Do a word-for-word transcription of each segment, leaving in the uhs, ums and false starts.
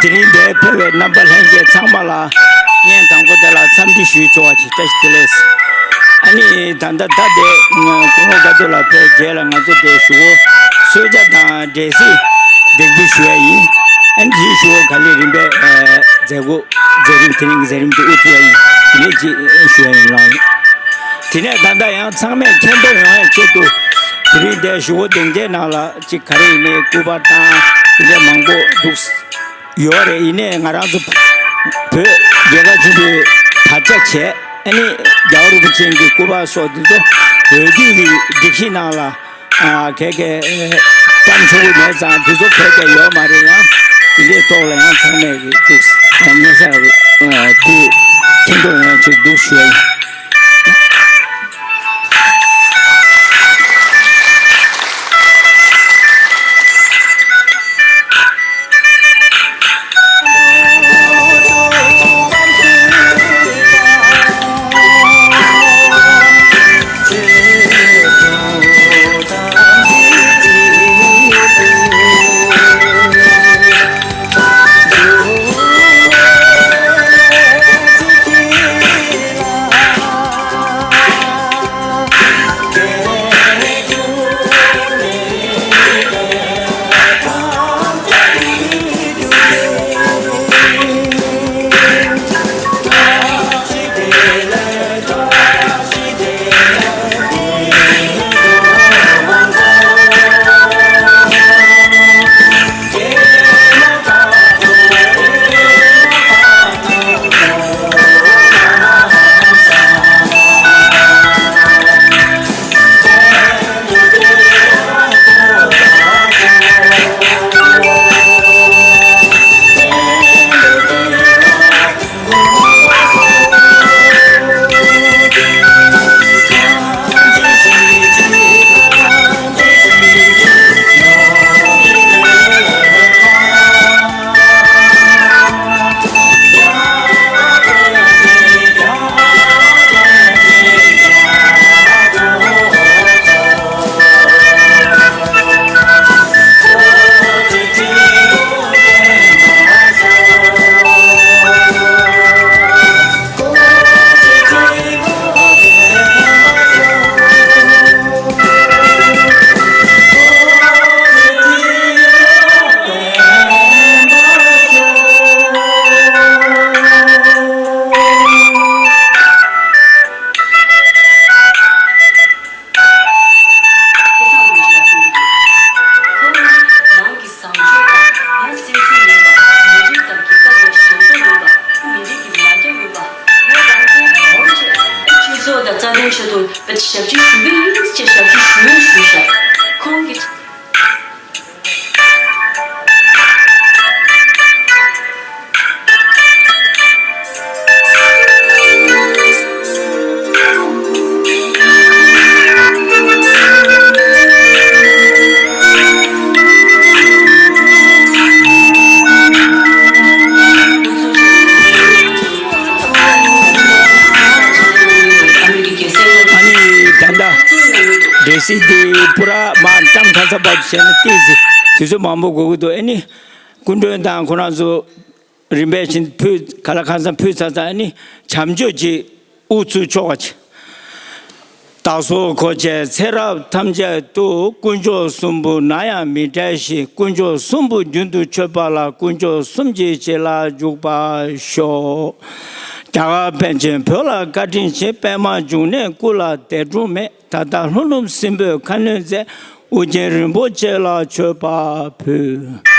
དེ་རིང་འདིར་ཕེབས་པའི་རྣམ་པ་ལྷན་རྒྱས་ཚང་མ་ལ་སྙན་དང་པོ་དེ་ལ་འཚམས་འདྲི་ཞུ་ཆོག་པ་ཅིག་བཀྲ་ཤིས་བདེ་ལེགས། ཨ་ནི་ད་ལྟ་ད་དེ་སྐུ་ངོ་དགའ་སྟོན་ལགས་ཕེབས་རྗེས་ལ་ང་ཚོ་དེ་ཞུ་བོ་གསོལ་ཇ་དང་འབྲས་སིལ་འདེགས་འབུལ་ཞུ་ཡ་ཡིན། ཨ་ནི་དེའི་ཞུ་བོ་ག་ལེ་རིམ་པས་མཛད་སྒོ་མཛད་རིམ་དེ་རིང་གི་མཛད་རིམ་དེ་དབུ་བཙུགས་ཡ་ཡིན། དེ་ནས་ཅིག་ཞུ་ཡ་ཡིན་ལགས། དེ་ནས་ད་ལྟ་ཡང་ཚང་མས་མཁྱེན་རྟོགས་ཡོང་ཡ་ཆེད་དུ་དེ་རིང་འདིར་ཞུ་བོ་སྡིངས་ཆའི་ནང་ལ་ཅིག་ག་རེ་ཡིན་ནའི་སྐུ་པར་དང་དེ་འདྲ་མང་པོ་འདུག་ཡོད་རེད། ཡིན་ནའི་ང་རང་ཚོ་བོད་རྒྱལ་ཁབ་ཆེན་པོའི་དར་ཆ་བྱས། ཨ་ནི་རྒྱལ་བ་རིན་པོ་ཆེ་གི་སྐུ་པར་སོགས་འདི་ཚོ་འོས་བསྡུ་གི་སྒྲིག་གཞི་ནང་ལ་ཨ་གལ་ཏེ་བཀྲམ་ཆོག་གི་མེད་ཙང་འདི་ཚོ་གལ་ཏེ་ཡོད་མ་རེད། ཡང་འདི་འདྲའི་ཐོག་ལ་ཡང་ཚང་མས་ཀྱི་འདུག་སྙན་སེང་ཨ་དེ་མཁྱེན་རྟོགས་ཡོང་ཆེད་འདུག་ཞུ་ཡ་ཡིན། སྐལ་བཟང་རྡོ་རྗེ་ལ་གསུངས་ཀྱི་འདུག་ཁོང་ནི་ནང་གི་བཟང་སྤྱོད་དང་ཡང་སེམས་ཤུགས་ལྡན་པ། མི་རིགས་དང་རྒྱལ་ཁབ་ལ་ཞེན་ཁོག་ཡོད་པ། མི་རིགས་ཀྱི་ལ་རྒྱ་ཡོད་པ། ཡང་རང་དོན་གང་བྱེད་སྤྱི་ཚོགས་དང་རྩ་དོན་ཆེད་དུ་ཞབས་ཕྱི་ཞུ་གི་ཡིན་ཅེས་ཞབས་ཕྱི་ཞུ་ཡིན་ཞུས་ཤག་ཁོང་གིས། ཨ་ནི་ད་ལྟ་འབྲས་སིལ་འདི་པུ་ར་མར་བཀྲམ་ཁ་ས་བབ་བྱས་ན་ཏོག་ཙམ་དུས་ཚོད་མང་པོ་འགོར་གི་འདུག་ཨ་ནི་སྐུ་མགྲོན་དང་ཁོ་རང་ཚོ་རིམ་པས་ཕྱིན་ཕུལ་ག་ལ་ཁ་སང་ཕུལ་ཚར་ཚར། ཨ་ནི་བྱམས་སྐྱོང་ཅིག་དབུ་ཚུགས་ཆོག་པ་ཅིག་བདག་སོགས་འཁོར་བཅས་ཚེ་རབས་ཐམས་ཅད་དུ། དཀོན་མཆོག་གསུམ་པོ་ནམ་ཡང་མི་བྲལ་ཞིང་། དཀོན་མཆོག་གསུམ་པོ་རྒྱུན་དུ་མཆོད་པ་ལ། དཀོན་མཆོག་གསུམ་གྱི་རྗེས་ལ་འཇུག་པར་ཤོག་རྒྱ་གར་པཎ་ཆེན་བོད་ལ་བཀའ་དྲིན་ཆེ། པདྨ་འབྱུང་གནས་སྐུ་ལ་འདས་གྲོངས་མེད། ད་ལྟ་ལྷོ་ནུབ་སྲིན་པོའི་ཁ་གནོན་མཛད། ཨོ་རྒྱན་རིན་པོ་ཆེ་ལ་མཆོད་པ་ཕུལ།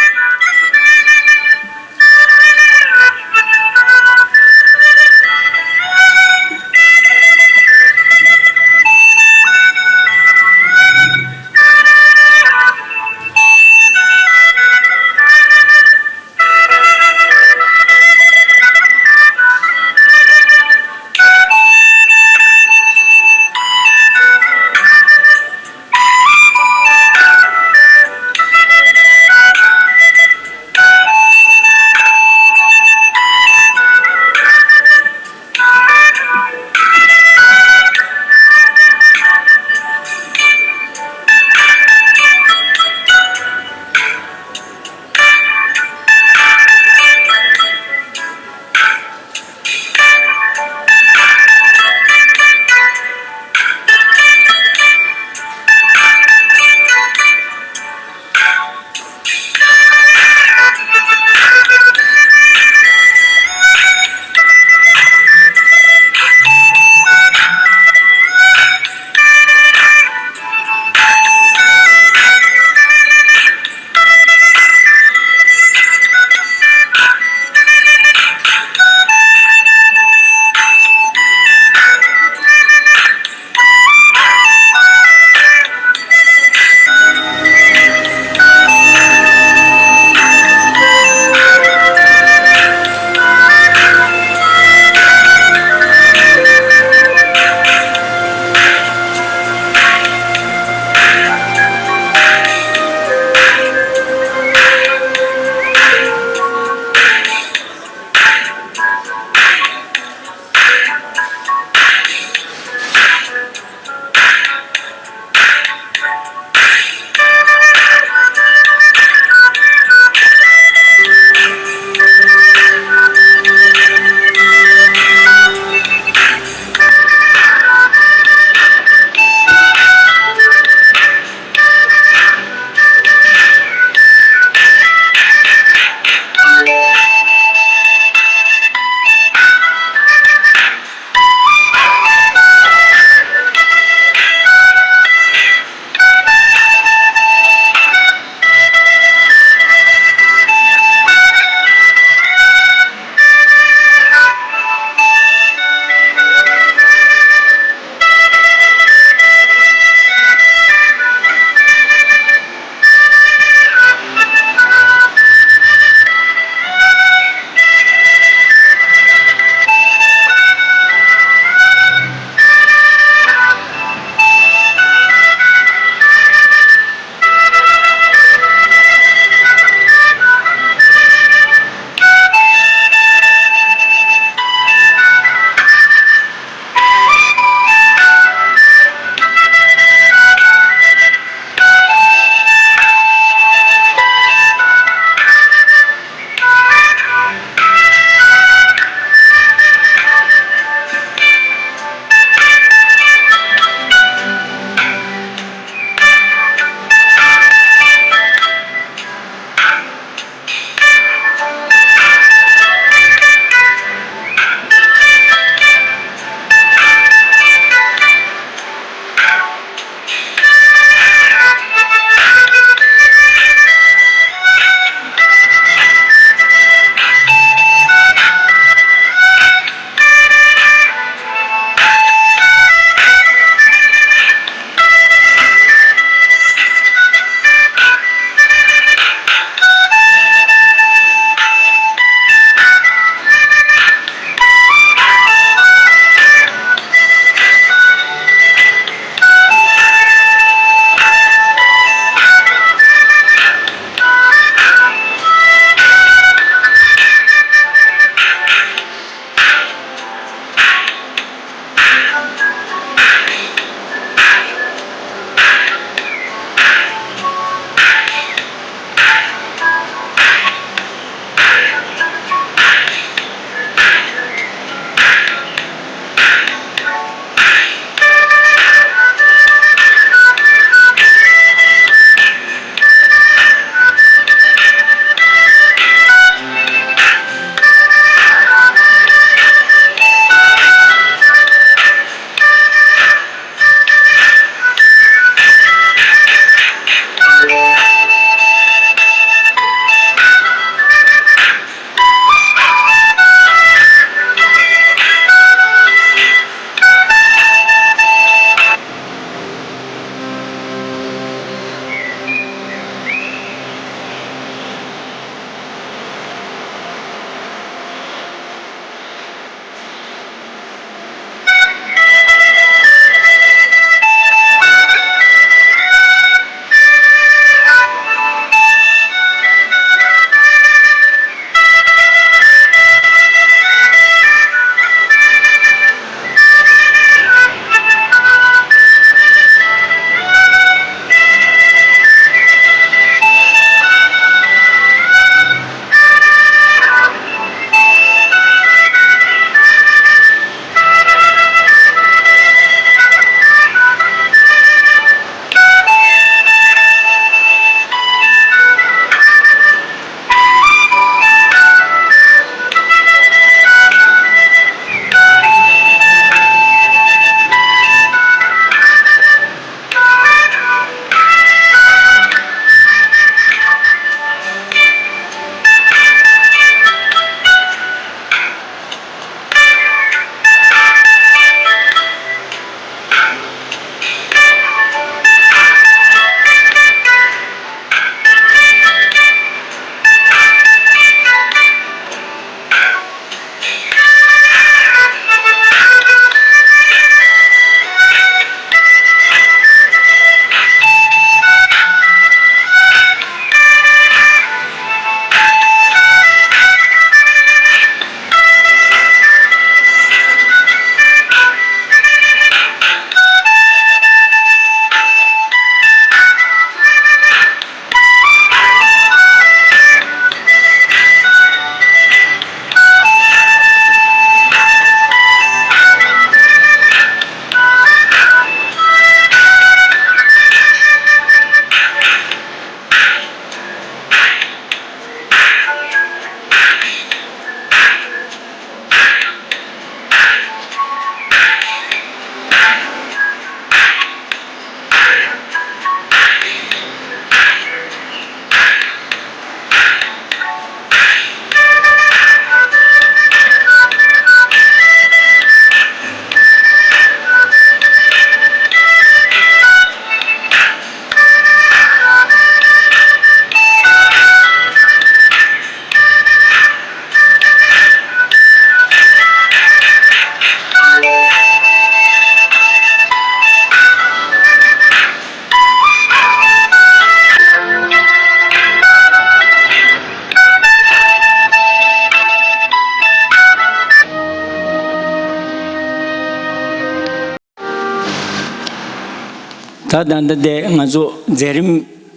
ད་ད་ལྟ་དེ་ང་ཚོ་མཛད་རིམ་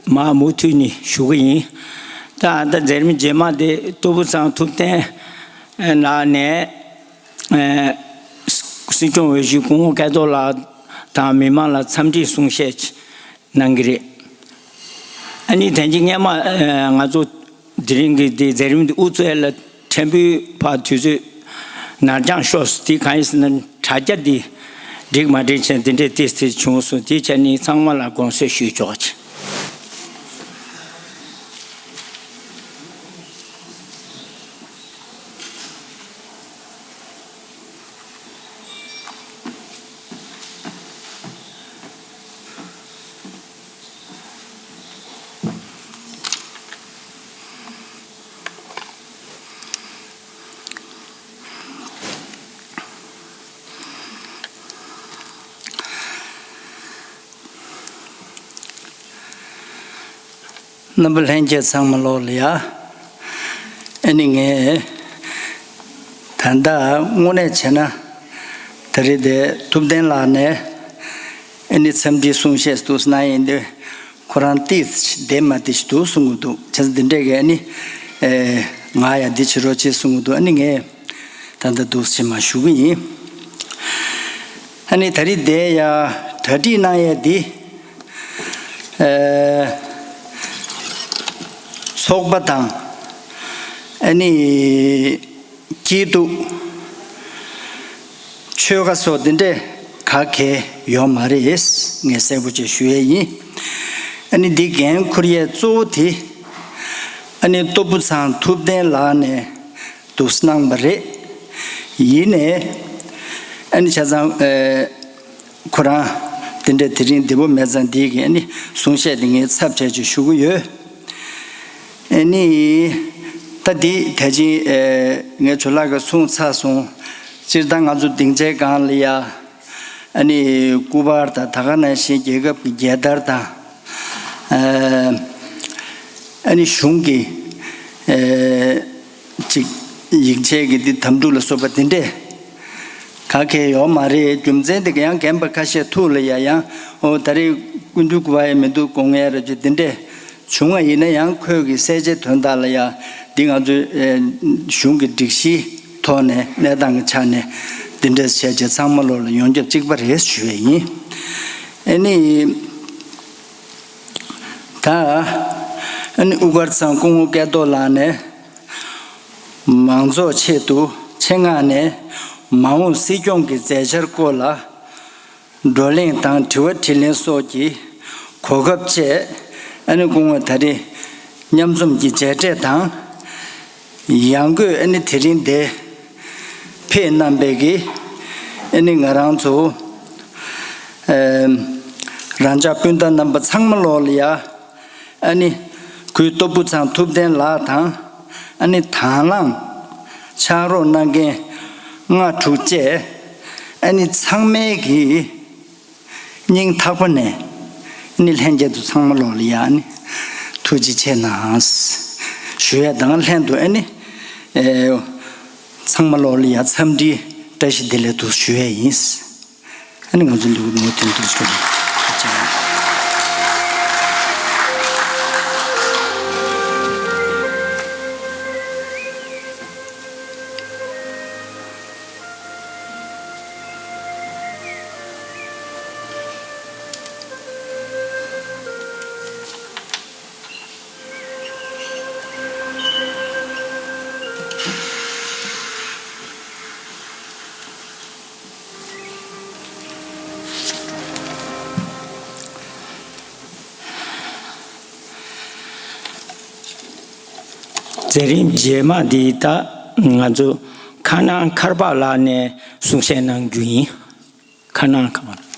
མ་མུ་མཐུད་ནས་ཞུ་གི་ཡིན། ད་ད་མཛད་རིམ་རྗེས་མ་དེ་སྟོབས་བུ་ཚང་ཐུབ་བསྟན་ལགས་ནས་ཨ་སྲིད་སྐྱོང་འོས་གཞི་སྐུ་ངོ་སྐལ་རྡོར་ལགས་དང་མི་མང་ལ་འཚམས་འདྲིའི་གསུང་བཤད་གནང་གི་རེད། ཨ་ནི་དེ་རྗེས་སྔས་མ་ཨ་ང་ཚོ་དེ་རིང་གི་དེ་མཛད་རིམ་དེ་དབུ་གཙོས་ལ་ཕྲན་བུ་ཕར་དུས་ཚོད་ནར་འགྱངས་ཤོར་སོང་། དེ་གང་ཡིན་ཟེར་ན་དྲ་རྒྱ་འདི་འགྲིག་མ་འགྲིག་བྱས་འདི་འདྲའི་ཏོག་ཙམ་བྱུང་སོང་། དེ་བྱས་ནས་ཚང་མ་ལ་དགོངས་སེལ་ཞུས་ཆོག་ཅིག་རྣམ་པ་ལྷན་རྒྱས་ཚང་མ་ལོག་ལ་ཡ། ཨ་ནི་ངས་ད་ལྟ་དངོས་གནས་བྱས་ན་ད་རེས་དེ་ཐུབ་བསྟན་ལགས་ནས་ཨ་ནི་འཚམས་འདྲིའི་གསུང་བཤད་འདུག་གནང་ཡིན་དུས། ཁོ་རང་ཏིས་བདེ་མ་བདེ་ཞིག་འདུག་གསུང་གི་འདུག་བྱས་ཙང་འདི་འདྲས་ཀྱི་ཨ་ནི་ཨེ་ང་ཡང་འདི་བྱེད་རོགས་བྱེད་གསུང་གི་འདུག་ཨ་ནི་ངས་ད་ལྟ་འདུག་ཕྱི་མ་ཞུ་གི་ཡིན། ཨ་ནི་ད་རེས་དེ་ཡ་གྲ་སྒྲིག་གནང་ཡས་འདི་ཨེ་ཚོགས་པ་དང་ཨ་ནི་སྐྱིད་སྡུག་ཆོལ་ཁ་སོགས་འདི་འདྲས་ག་གེ་ཡོད་མ་རེད། ངས་གསལ་པོ་བྱས་ཞུ་ཡས་ཡིན། ཨ་ནི་འདི་འགན་འཁུར་ཡས་གཙོ་བོ་དེ་ཨ་ནི་སྟོབས་བུ་ཚང་ཐུབ་བསྟན་ལགས་ནས་འདུག་གནང་བ་རེད། ཡིན་ནའི་ཨ་ནི་ཆ་ཚང་ཨེ་ཁོ་རང་དེ་འདྲས་དེ་རིང་བདེ་པོ་མེད་ཙང་འདི་གི་ཨ་ནི་གསུང་བཤད་འདི་ངས་ཚབ་བྱས་ཅིག་ཞུ་གི་ཡོད། ཨ་ནི་ད་འདི་ད་ཅི་ཨེ་ངས་ཇོ་ལགས་ཀྱིས་གསུངས་ཚར་སོང་། སྤྱིར་བཏང་ང་ཚོ་སྡིངས་ཆའི་སྒང་ལ་ཡ་ཨ་ནི་སྐུ་པར་དང་ད་ག་ནང་བཞིན་རྒྱལ་ཁབ་ཀྱི་རྒྱལ་དར་དང་ཨ་ནི་གཞུང་གི་ཨེ་ཅིག་ཡིག་ཆའི་གི་འདི་དམ་ཕྲུག་ལ་སོགས་པ་འདི་འདྲས་ག་གེ་ཡོད་མ་རེད། རྒྱུ་མཚན་འདི་ག་ཡང་རྒན་པ་ཁ་ཤས་ཐུག་ལ་ཡ་ཡང་ཨོ་ད་རེས་སྐུ་མདུན་སྐུ་པར་ཡང་མི་འདུག་དགོངས་ཡས་ར་ཅིག་འདི་འདྲས་བྱུང་བ་ཡིན་ན་ཡང་ཁོས་གི་གསལ་བྱེད་དོན་དག་ལ་ཡ་འདི་ང་ཚོའི་ཨེ་གཞུང་གི་སྒྲིག་གཞིའི་ཐོག་ནས་གནས་སྟངས་ཀྱི་ཆ་ནས་འདི་འདྲས་བྱས་རྗེས་ཚང་མ་ལོག་ལ་ཡོངས་ཁྱབ་གཅིག་པ་རེད་ཞུ་ཡས་ཡིན། ཨ་ནི་ད་ཨ་ནི་དབུ་དཀར་ཚང་སྐུ་ངོ་སྐལ་རྡོར་ལགས་ནས་མང་ཚོགས་ཆེད་དུ་ཆེད་མངགས་ནས་མ་འོངས་སྲིད་སྐྱོང་གི་མཛད་འཆར་སྐོར་ལ་བགྲོ་གླེང་དང་དྲི་བ་དྲིས་ལན་སོགས་ཀྱི་གོ་སྐབས་བཅས་ཨ་ནི་སྐུ་ངོ་ད་རེས་མཉམ་འཛོམས་ཀྱི་མཇལ་འཕྲད་དང་། ཡང་སྒོས་ཨ་ནི་དེ་རིང་འདིར་ཕེབས་གནང་བའི་གི་ཨ་ནི་ང་རང་ཚོ་ཨེམ་རང་ཅག་སྤུན་ཟླ་རྣམ་པ་ཚང་མ་ལོག་ལ་ཡ་ཨ་ནི་གུས་སྟོབས་བུ་ཚང་ཐུབ་བསྟན་ལགས་དང་ཨ་ནི་དང་བླངས་ཕྱག་རོགས་གནང་མཁན་ལྔ་དྲུག་བཅས་ཨ་ནི་ཚང་མའི་གི་སྙིང་ཐག་པ་ནས་ནི་ལྷན་རྒྱས་ཚོ་ཚང་མ་ལོག་ལ་ཡ་ནི་ཐུགས་རྗེ་ཆེ་གནང་ཞུ་ཡ་དང་ལྷན་དུ་ཨ་ནི་ཨེ་ཚང་མ་ལོག་ལ་ཡ་འཚམས་འདྲིའི་བཀྲ་ཤིས་བདེ་ལེགས་འདུག་ཞུ་ཡ་ཡིན། ཨ་ནི་ང་ཚོ་འདི་མུ་མཐུད་འདུག་ཞུ་ཡ་ཡིན། མཛད་རིམ་རྗེས་མ་འདི་ད་ང་ཚོ་ཁ་ནང་མཁར་པ་ལགས་ནས་གསུང་བཤད་གནང་རྒྱུ་ཡིན། ཁ་ནང་ཁ་པ།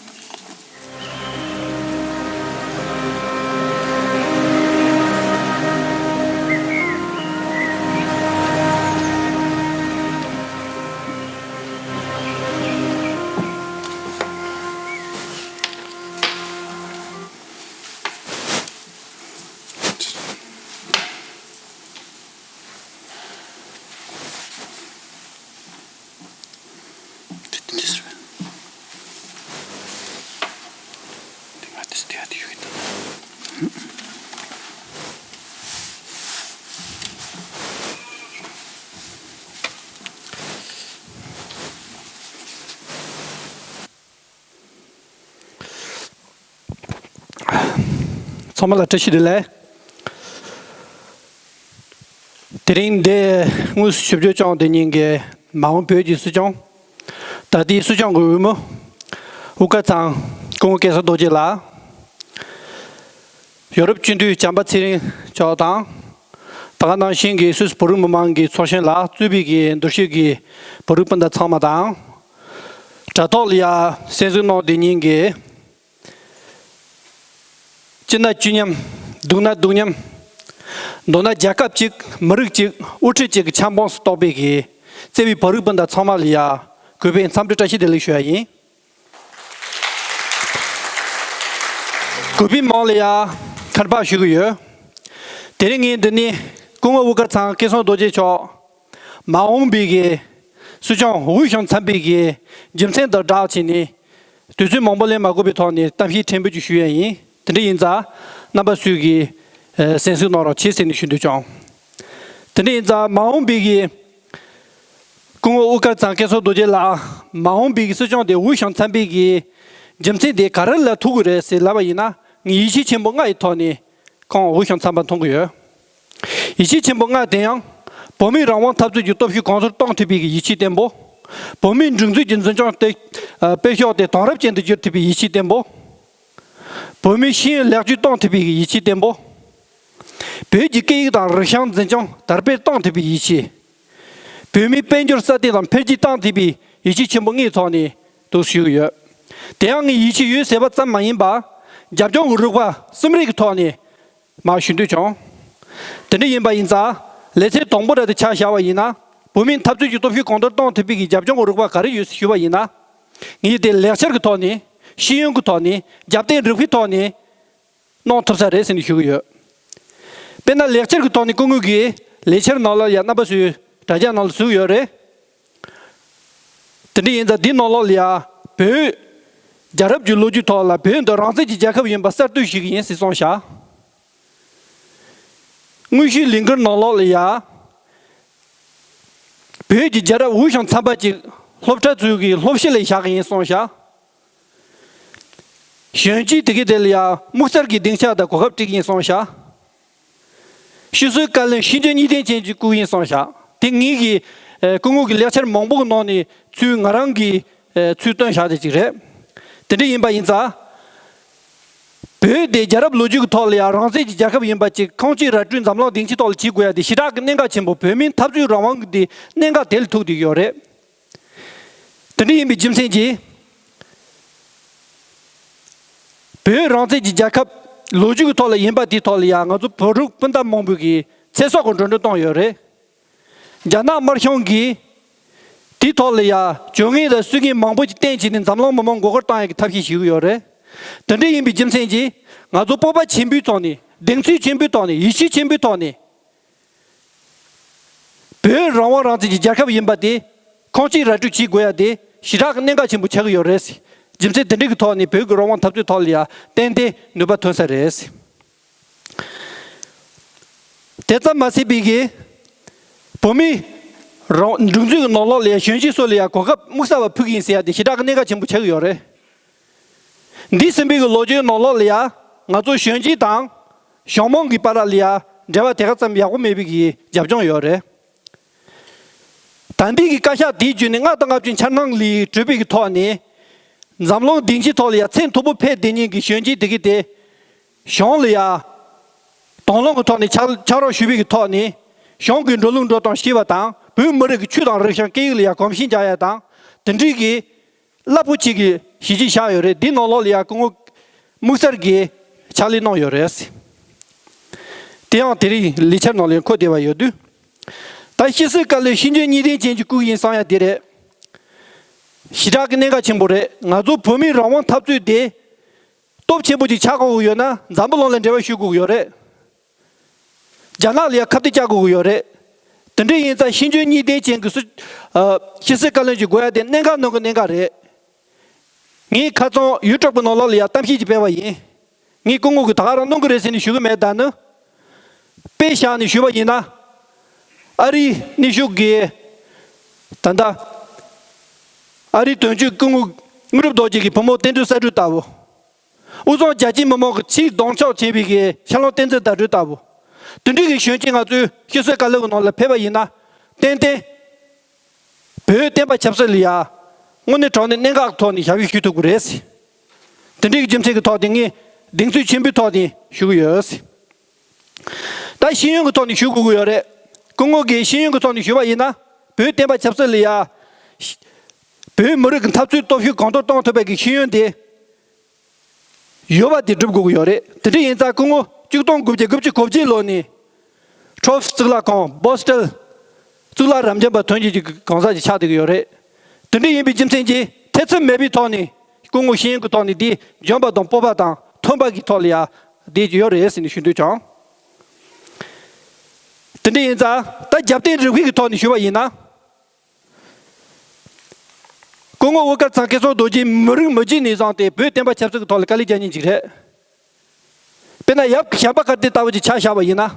ཚང་མ་ལ་བཀྲ་ཤིས་བདེ་ལེགས། དེ་རིང་འདི་དངོས་སུ་ཞིབ་འཇུག་སྐྱོང་དེ་ཉིན་གྱི་མ་འོངས་བོད་ཀྱི་སྲིད་སྐྱོང་། ད་ལྟའི་སྲིད་སྐྱོང་གི་འོས་མི་དབུ་དཀར་ཚང་སྐུ་ངོ་སྐལ་བཟང་རྡོ་རྗེ་ལགས། ཡོ་རོབ་སྤྱི་འཐུས་བྱམས་པ་ཚེ་རིང་མཆོག་དང་། ད་ག་ནང་བཞིན་གྱི་སུད་སི་བོད་རིགས་མི་མང་གི་ཚོགས་ཆེན་ལ་གཙོས་པའི་གི་མདོར་བསྡུས་ཀྱི་བོད་རིགས་སྤུན་ཟླ་ཚང་མ་དང་། དྲ་ཐོག་ལ་ཡ་གསན་གཟིགས་གནང་དེ་ཉིན་གྱི་སྐྱིད་ན་སྐྱིད་མཉམ། སྡུག་ན་སྡུག་མཉམ། མདོར་ན་རྒྱལ་ཁབ་གཅིག་མི་རིགས་གཅིག་དབུ་ཁྲིད་གཅིག་གི་ཆབ་འབངས་སུ་གཏོགས་པའི་གི་བརྩེ་བའི་བོད་རིགས་སྤུན་ཟླ་ཚང་མ་ལ་ཡ་གུས་པས་འཚམས་འདྲི་བཀྲ་ཤིས་བདེ་ལེགས་ཞུ་ཡ་ཡིན། གུས་པའི་མིང་ལ་ཡ་ཁ་པར་ཞུ་གི་ཡོད། དེ་རིང་ངས་འདི་ནས་སྐུ་ངོ་དབུ་དཀར་ཚང་སྐལ་བཟང་རྡོ་རྗེ་མཆོག་མ་འོངས་པའི་གི་སྲིད་སྐྱོང་འོས་ཤིང་འཚམས་པའི་གི་རྒྱུ་མཚན་དང་སྦྲགས་བྱས་ནས། དུས་ཚོད་མང་པོ་ལེན་མ་དགོས་པའི་ཐོག་ནས་གཏམ་བཤད་ཕྲན་བུ་ཅིག་ཞུ་ཡ་ཡིན། དེ་འདྲ་ཡིན་ཙང་རྣམ་པ་ཚོས་ཀྱིས་ཨ་གསན་གཟིགས་གནང་རོགས་བྱེད་ཟེར་ནས་ཞུ་འདོད་བྱུང་། དེ་འདྲ་ཡིན་ཙང་མ་འོངས་པའི་གི་སྐུ་ངོ་དབུ་དཀར་ཚང་སྐལ་བཟང་རྡོ་རྗེ་ལགས་མ་འོངས་པའི་གི་སྲིད་སྐྱོང་དེ་འོས་ཤིང་འཚམས་པའི་གི་རྒྱུ་མཚན་དེ་ག་རེ་ལ་ཐུག་གི་རེད་ཟེར་ལབ་པ་ཡིན་ན། ངས་ཡིད་ཆེས་ཆེན་པོ་ལྔ་ཡི་ཐོག་ནས་ཁོང་འོས་ཤིང་འཚམས་པ་མཐོང་གི་ཡོད། ཡིད་ཆེས་ཆེན་པོ་ལྔ་དེ་ཡང་བོད་མིའི་རང་དབང་འཐབ་རྩོད་ཀྱི་སྟོབས་ཤུགས་གོང་མཐོར་གཏོང་ཐུབ་པའི་ཡིད་ཆེས་བརྟན་པོ། བོད་མིའི་སྒྲིག་འཛུགས་ཀྱི་འཛིན་སྐྱོང་དེ་ཨ་སྤེལ་ཕྱོགས་དེ་དེང་རབས་ཅན་དུ་བསྒྱུར་ཐུབ་པའི་ཡིད་ཆེས་བརྟན་པོ། བོད་མིའི་ཤེས་ཡོན་ལེགས་བཅོས་གཏོང་ཐུབ་པའི་ཡིད་ཆེས་བརྟན་པོ། བོད་ཀྱི་སྐད་ཡིག་དང་རིག་གཞུང་འཛིན་སྐྱོང་དར་སྤེལ་གཏོང་ཐུབ་པའི་ཡིད་ཆེས། བོད་མིའི་དཔལ་འབྱོར་སྲ་བརྟན་དང་འཕེལ་རྒྱས་གཏོང་ཐུབ་པའི་ཡིད་ཆེས་ཆེན་པོ་ལྔའི་ཐོག་ནས་འདུག་ཞུ་གི་ཡོད། དེ་ཡང་ངས་ཡིད་ཆེས་ཡོད་ཟེར་བ་ཙམ་མ་ཡིན་པར་རྒྱབ་ལྗོངས་ཀྱི་རིགས་པ་གསུམ་རེ་གི་ཐོག་ནས་མར་ཞུ་འདོད་བྱུང་། དེ་འདྲ་ཡིན་པ་ཡིན་ཙང་ལེ་ཚན་དང་པོ་ར་དེ་ཆ་བཞག་པ་ཡིན་ན། བོད་མིའི་འཐབ་རྩོད་ཀྱི་སྟོབས་ཤུགས་གོང་མཐོར་གཏོང་ཐུབ་པའི་གི་རྒྱབ་ལྗོངས་ཀྱི་རིགས་པ་ག་རེ་ཡོད་ཞུས་པ་ཡིན་ན། ངས་དེ་ལེགས་ཆར་གྱི་ཐོག་ནས། ཤེས་ཡོན་གྱི་ཐོག་ནས། རྒྱབ་རྟེན་རིགས་པའི་ཐོག་ནས་གནང་ཐུབ་ས་རེད་ཟེར་ནས་ཞུ་གི་ཡོད། དཔེར་ན་ལེགས་ཆར་གྱི་ཐོག་ནས་སྐུ་ངོ་གིས་ལས་འཆར་ནང་ལ་ཡ་རྣམ་པ་ཚོའི་དྲ་རྒྱ་ནང་ལ་བཟོས་ཡོད་རེད། དེ་འདྲ་ཡིན་ཙང་འདིའི་ནང་ལོགས་ལ་ཡ་བོད་རྒྱལ་རབས་ཀྱི་ལོ་རྒྱུས་ཐོག་ལ་བོད་འདི་རང་བཙན་གྱི་རྒྱལ་ཁབ་ཡིན་པ་གསར་གཏོད་ཞུ་གི་ཡིན་ཟེར་གསུངས་ཤག་དངོས་ཤུགས་ལས་འགུལ་ནང་ལོགས་ལ་ཡ། བོད་ཀྱི་རྒྱལ་རབས་འོས་ཤིང་འཚམས་པ་ཅིག་སློབ་གྲྭ་ཚོའི་གི་སློབ་གཞི་ལ་བཞག་གི་ཡིན་གསུངས་ཤག་གཞོན་སྐྱེས་དེ་གའི་དེ་ལ་ཡ་དམིགས་བསལ་གྱི་སྡིངས་ཆ་དང་གོ་སྐབས་སྤྲད་ཀྱི་ཡིན་གསུངས་ཤག་ཕྱི་སྲོལ་བཀའ་བློན་ཤེས་འཇོན་གཉིས་ལྡན་ཅན་གྱི་སྐུ་ཡིན་གསུངས་ཤག་དེ་ངེད་ཀྱི་ཨ་སྐུ་ངོ་གི་ལེགས་ཆར་མང་པོ་གི་ནང་ནས་ཚུར་ང་རང་གི་ཨ་ཚུར་བཏོན་བཞག་དེ་ཅིག་རེད། དེ་འདྲ་ཡིན་པ་ཡིན་ཙང་། བོད་དེ་རྒྱལ་རབས་ལོ་རྒྱུས་ཀྱི་ཐོག་ལ་ཡང་རང་བཙན་གྱི་རྒྱལ་ཁབ་ཡིན་པ་ཅིག་ཁུངས་སྐྱེལ་ར་སྤྲོད་འཛམ་གླིང་སྡིངས་ཆའི་ཐོག་ལ་བྱེད་དགོས་ཡ་དེ་ཞེ་དྲག་གི་གནད་འགག་ཆེན་པོ། བོད་མིའི་འཐབ་རྩོད་རང་དབང་གི་དེ་གནད་འགག་དེ་ལ་ཐུག་བསྡད་ཡོད་རེད། དེ་འདྲ་ཡིན་པའི་རྒྱུ་མཚན་གྱིས། བོད་རང་བཙན་གྱི་རྒྱལ་ཁབ་ལོ་རྒྱུས་ཀྱི་ཐོག་ལ་ཡིན་པ་དེའི་ཐོག་ལ་ཡང་ང་ཚོ་བོད་རིགས་སྤུན་ཟླ་མང་པོས་ཀྱི་ཚེ་སྲོག་གི་འགྲོ་གྲོན་བཏང་ཡོད་རེད། རྒྱ་ནག་དམར་གཞུང་གིས་དེའི་ཐོག་ལ་ཡང་བྱུས་ངན་དང་སྲོལ་ངན་མང་པོ་ཞིག་བསྟན་བྱས་ནས་འཛམ་གླིང་མི་མང་མགོ་སྐོར་བཏང་ཡག་གི་ཐབས་ཤེས་བྱེད་ཀྱི་ཡོད་རེད། དེ་འདྲ་ཡིན་པའི་རྒྱུ་མཚན་གྱིས་ང་ཚོ་སྤོབས་པ་ཆེན་པོའི་ཐོག་ནས། གདེང་ཚོད་ཆེན་པོའི་ཐོག་ནས། ཡིད་ཆེས་ཆེན་པོའི་ཐོག་ནས། བོད་རང་དབང་རང་བཙན་གྱི་རྒྱལ་ཁབ་ཡིན་པ་དེ་ཁུངས་སྐྱེལ་ར་སྤྲོད་བྱེད་དགོས་ཡ་དེ་ཞེ་དྲག་གི་གནད་འགག་ཆེན་པོ་ཆགས་ཀྱི་ཡོད་རེད། རྒྱུ་མཚན་དེ་འདྲ་གི་ཐོག་ནས་བོད་ཀྱི་རང་དབང་འཐབ་རྩོད་ཐོག་ལ་ཡ་ཏན་ཏན་ནུས་པ་ཐོན་ས་རེད། དེ་ཙམ་མ་ཟད་པའི་གི་བོད་མིའི་རང་སྒྲིག་འཛུགས་ཀྱི་ནང་ལོགས་ལ་ཡ་གཞོན་སྐྱེས་ཚོ་ལ་ཡ་གོ་སྐབས་དམིགས་བསལ་བ་ཕུལ་གྱི་ཡིན་ཟེར་ཡ་དེ་ཞེ་དྲག་གི་གནད་འགག་ཆེན་པོ་ཆགས་ཀྱི་ཡོད་རེད། འདས་ཟིན་པའི་གི་ལོ་རྒྱུས་ནང་ལོགས་ལ་ཡ་ང་ཚོ་གཞོན་སྐྱེས་དང་གཞུང་མང་གི་བར་ལ་ཡ་འབྲེལ་བ་དེ་ག་ཙམ་ཡག་པོ་མེད་པའི་གི་རྒྱབ་ལྗོངས་ཡོད་རེད། ད་ལྟའི་གི་བཀའ་ཤག་དེའི་བརྒྱུད་ནས་ལྔ་དང་ལྔ་བཅུ་འཆར་སྣང་ལས་གྲུབ་པའི་གི་ཐོག་ནས། འཛམ་གླིང་སྡིངས་ཆའི་ཐོག་ལ་ཡ་མཚན་མཐོ་པོ་ཕེབས་བསྡད་མཁན་གྱི་གཞོན་སྐྱེས་དེ་གི་དེ། གཞུང་ལ་ཡ་དང་བླངས་ཀྱི་ཐོག་ནས་ཕྱག་ཕྱག་རོགས་ཞུ་བའི་གི་ཐོག་ནས། གཞུང་གི་འགྲོ་ལུགས་འགྲོ་སྟངས་ཤེས་པ་དང་། བོད་མི་རིགས་ཀྱི་ཆོས་དང་རིག་གཞུང་སྐད་ཡིག་ལ་ཡ་གོམས་གཤིས་འཇགས་ཡ་དང་། དེ་འདྲའི་གི་རླབས་པོ་ཆེ་གི་གཞི་གཅིག་བཞག་ཡོད་རེད། འདིའི་ནང་ལོགས་ལ་ཡ་སྐུ་ངོ་དམིགས་བསལ་གྱི་ཕྱག་ལས་གནང་ཡོད་རེད། དེ་ཡང་དེ་རིང་ལས་འཆར་ནང་ལ་འཁོད་བསྡད་པ་ཡོད་དུས། ད་ཕྱི་སྲིད་བཀའ་བློན་ཤེས་འཇོན་གཉིས་ལྡན་ཅན་གྱི་སྐུ་ཡིན་གསུང་ཡ་དེ་རེད། ཞེ་དྲག་གི་གནད་འགག་ཆེན་པོ་རེད། ང་ཚོ་བོད་མིའི་རང་དབང་འཐབ་རྩོད་དེ་སྟོབས་ཆེན་པོ་ཅིག་ཆགས་དགོས་ཀྱི་ཡོད་ན། འཛམ་བུ་གླིང་ལ་འབྲེལ་བ་ཞུ་དགོས་ཀྱི་ཡོད་རེད། རྒྱ་ནག་ལ་ཡང་ཁ་གཏད་བཅག་དགོས་ཀྱི་ཡོད་རེད། དེ་འདྲ་ཡིན་ཙང་ཤེས་འཇོན་གཉིས་ལྡན་ཅན་གྱི་སྲིད་ཨ་ཕྱི་སྲིད་བཀའ་བློན་ཅིག་དགོས་ཡ་དེ་གནད་འགག་ནང་གི་གནད་འགག་རེད། ངས་ཁ་རྩང་ཡུ་ཊུབ་གི་ནང་ལོགས་ལ་ཡ་གཏམ་བཤད་ཅིག་སྤེལ་བ་ཡིན། ངས་སྐུ་ངོ་གིས་ད་ག་རང་གནང་གི་རེད་ཟེར་ནས་ཞུ་གི་མེད། ད་ནི་དཔེ་བཞག་ནས་ཞུས་པ་ཡིན་ན། ཨ་རིའི་གནས་ཤུགས་ཀྱི་ད་ལྟ་ཨ་རིའི་དོན་གཅོད་སྐུ་ངོ་དངོས་གྲུབ་རྡོ་རྗེ་གི་བུ་མོ་བསྟན་སྒྲོན་བསམ་གྲུབ་ལྟ་བུ། དབུས་གཙང་རྒྱལ་སྤྱིའི་མི་མང་གི་ཆེས་གདེང་འཇོག་བྱེད་པའི་གི་ཤར་ལུང་བསྟན་འཛིན་ཟླ་སྒྲོན་ལྟ་བུ། དེ་འདྲའི་གི་གཞོན་སྐྱེས་ང་ཚོའི་སྐྱེ་གཟུགས་དཀའ་ལས་ཀྱི་ནང་ལ་ཕེབས་པ་ཡིན་ན། ཏན་ཏན་བོད་བསྟན་པ་ཆབ་སྲིད་ལ་ཡ་དངོས་གནས་དྲང་གནས་གནད་འགག་ཐོག་ནས་ཞབས་ཞུ་ཞུ་ཐུབ་ཀྱི་རེད། དེ་འདྲའི་གི་རྒྱུ་མཚན་གྱི་ཐོག་ནས་ངས་གདེང་ཚོད་ཆེན་པོའི་ཐོག་ནས་ཞུ་གི་ཡོད། ད་ཤེས་ཡོན་གྱི་ཐོག་ནས་ཞུ་དགོས་ཀྱི་ཡོད་རེད། སྐུ་ངོ་གིས་ཤེས་ཡོན་གྱི་ཐོག་ནས་ཞུས་པ་ཡིན་ན། བོད་བསྟན་པ་ཆབ་སྲིད་ལ་ཡ། བོད་མི་རིགས་ཀྱི་འཐབ་རྩོད་སྟོབས་ཤུགས་གང་ཐུབ་གཏོང་ཐུབ་པའི་གི་ཤེས་ཡོན་དེ་ཡོད་པ་དེ་སྒྲུབ་དགོས་ཀྱི་ཡོད་རེད། དེ་འདྲ་ཡིན་ཙང་སྐུ་ངོ་ཆིག་སྟོང་དགུ་བརྒྱ་དགུ་བཅུ་གོ་བརྒྱད་ལོ་ནས་ཁྲོབ་གཙུག་ལག་ཁང་བྷོ་སི་ཊལ་གཙུག་ལག་རབ་འབྱམས་པ་ཐོན་སྐྱེད་ཀྱི་གང་ཟག་ཅིག་ཆགས་བསྡད་ཀྱི་ཡོད་རེད། དེ་འདྲ་ཡིན་པའི་རྒྱུ་མཚན་གྱིས་ཐེ་ཚོམ་མེད་པའི་ཐོག་ནས་སྐུ་ངོ་ཤེས་ཡོན་གྱི་ཐོག་ནས་དེ་འཇོན་པ་དང་སྤོབས་པ་དང་མཐོན་པ་གི་ཐོག་ལ་ཡ་དེ་ཡོད་རེད་ཟེར་ནས་ཞུ་འདོད་བྱུང་། དེ་འདྲ་ཡིན་ཙང་ད་རྒྱབ་རྟེན་རིག་པའི་གི་ཐོག་ནས་ཞུ་བ་ཡིན་ན། སྐུ་ངོ་དབུ་དཀར་ཚང་སྐལ་བཟང་རྡོ་རྗེ་མི་རིགས་མི་རྒྱུད་ནས་བཟུང་སྟེ་བོད་བསྟན་པ་ཆབ་སྲིད་ཀྱི་ཐོག་ལ་དཀའ་ལས་རྒྱག་མཁན་ཅིག་རེད། དཔེར་ན་ཡབ་བྱམས་པ་དཀར་བསྟན་ལྟ་བུ་ཅིག་ཆ་བཞག་པ་ཡིན་ན།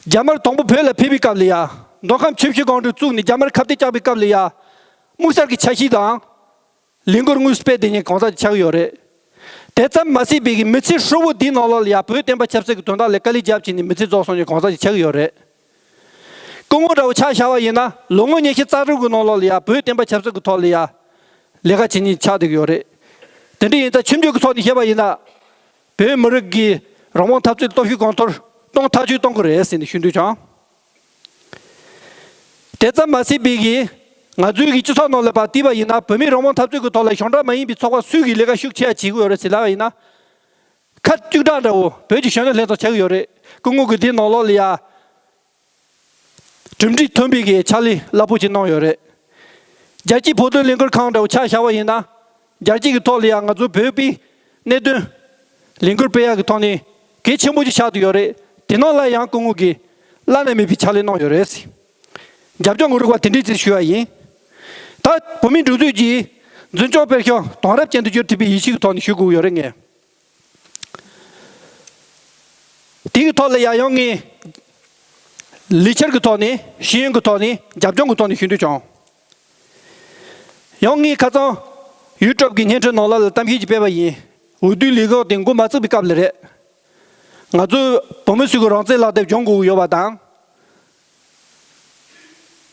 རྒྱ་དམར་དང་པོ་བོད་ལ་ཕེབས་པའི་སྐབས་ལ་ཡ། མདོ་ཁམས་ཆུ་བཞི་སྒང་དྲུག་བཙུགས་ནས་རྒྱ་དམར་ཁ་གཏད་བཅག་པའི་སྐབས་ལ་ཡ། དམིགས་བསལ་གྱི་འཆར་གཞི་དང་། ལས་འགུལ་དངོས་སུ་སྤེལ་བསྡད་མཁན་གང་ཟག་ཅིག་ཆགས་ཀྱི་ཡོད་རེད། དེ་ཙམ་མ་ཟད་པའི་གི་མི་ཚེ་ཧྲིལ་བོ་འདིའི་ནང་ལོགས་ལ་ཡ་བོད་བསྟན་པ་ཆབ་སྲིད་ཀྱི་དོན་དག་ལ་དཀའ་ལས་བརྒྱབ་བྱས་ནས་མི་ཚེ་རྫོགས་སོང་མཁན་གང་ཟག་ཅིག་ཆགས་ཀྱི་ཡོད་རེད། སྐུ་ངོ་འདྲ་བོ་ཆ་བཞག་པ་ཡིན་ན་ལོ་ངོ་ཉི་ཤུ་རྩ་དྲུག་གི་ནང་ལོགས་ལ་ཡ་བོད་བསྟན་པ་ཆབ་སྲིད་ཀྱི་ཐོག་ལ་ཡ་ལས་ཀ་བྱེད་མཁན་ཆགས་བསྡད་ཀྱི་ཡོད་རེད། དེ་འདྲ་ཡིན་ཙང་ཆུང་ཆུང་གི་ཐོག་ནས་བཤད་པ་ཡིན་ན། བོད་མི་རིགས་ཀྱི་རང་དབང་འཐབ་རྩོད་སྟོབས་ཤུགས་གང་ཐུབ་གཏོང་ཐག་གཅོད་གཏོང་གི་རེད་ཟེར་ནས་ཞུ་འདོད་བྱུང་། དེ་ཙམ་མ་ཟད་པའི་གི་ང་ཚོའི་གི་སྤྱི་ཚོགས་ནང་ལ་ཕར་བལྟས་པ་ཡིན་ན་བོད་མིའི་རང་དབང་འཐབ་རྩོད་ཀྱི་ཐོག་ལ་གཞུང་འབྲེལ་མ་ཡིན་པའི་ཚོགས་པ་སུས་གི་ལས་ཀ་ཤུགས་ཆེ་བ་བྱེད་ཀྱི་ཡོད་རེད་ཟེར་ལབ་པ་ཡིན་ན། ཁ་བཅུ་ཕྲག་འདྲ་བོ་བོད་ཀྱི་གཞོན་ནུ་ལྷན་ཚོགས་ཆགས་ཀྱི་ཡོད་རེད། སྐུ་ངོ་གི་དེའི་ནང་ལོགས་ལ་ཡ། གྲུབ་འབྲས་ཐོན་པའི་གི་ཕྱག་ལས་རླབས་པོ་ཆེ་གནང་ཡོད་རེད། རྒྱལ་སྤྱིའི་བོད་དོན་ལས་འགུལ་ཁང་འདྲ་བོ་ཆ་བཞག་པ་ཡིན་ན། རྒྱལ་སྤྱི་གི་ཐོག་ལ་ཡང་ང་ཚོ་བོད་པའི་གནད་དོན་ལས་འགུལ་སྤེལ་ཡག་གི་ཐོག་ནས་གལ་ཆེན་པོ་ཅིག་ཆགས་བསྡད་ཡོད་རེད། དེ་ནང་ལ་ཡང་སྐུ་ངོ་གིས་བླ་ན་མེད་པའི་ཕྱག་ལས་གནང་ཡོད་རེད། རྒྱབ་ལྗོངས་ཀྱི་རིག་པ་དེ་འདྲའི་ཅིག་ཞུ་བ་ཡིན། ད་བོད་མིའི་སྒྲིག་འཛུགས་ཀྱིས་འཛིན་སྐྱོང་སྤེལ་ཁྱོན་དེང་རབས་ཅན་དུ་འགྱུར་ཐུབ་པའི་ཡིད་ཆེས་ཀྱི་ཐོག་ནས་ཞུ་དགོས་ཡོད་རེད་ངས། དེའི་ཐོག་ལ་ཡང་ཡང་ངས་ལས་འཆར་གྱི་ཐོག་ནས་ཤེས་ཡོན་གྱི་ཐོག་ནས་རྒྱབ་ལྗོངས་ཀྱི་ཐོག་ནས་ཞུ་འདོད་བྱུང་། ཡང་ངས་ཁ་སང་ཡུ་ཊུབ་ཀྱི་བརྙན་འཕྲིན་ནང་ལ་གཏམ་བཤད་ཅིག་སྤེལ་བ་ཡིན། འོས་བསྡུའི་ལས་ཁུངས་དེ་འགོ་མ་བཙུགས་པའི་སྐབས་ལ་རེད། ང་ཚོས་བོད་མི་ཚོས་ཀྱི་རང་བཙན་ལག་དེབ་སྦྱོང་དགོས་ཀྱི་ཡོད་པ་དང་།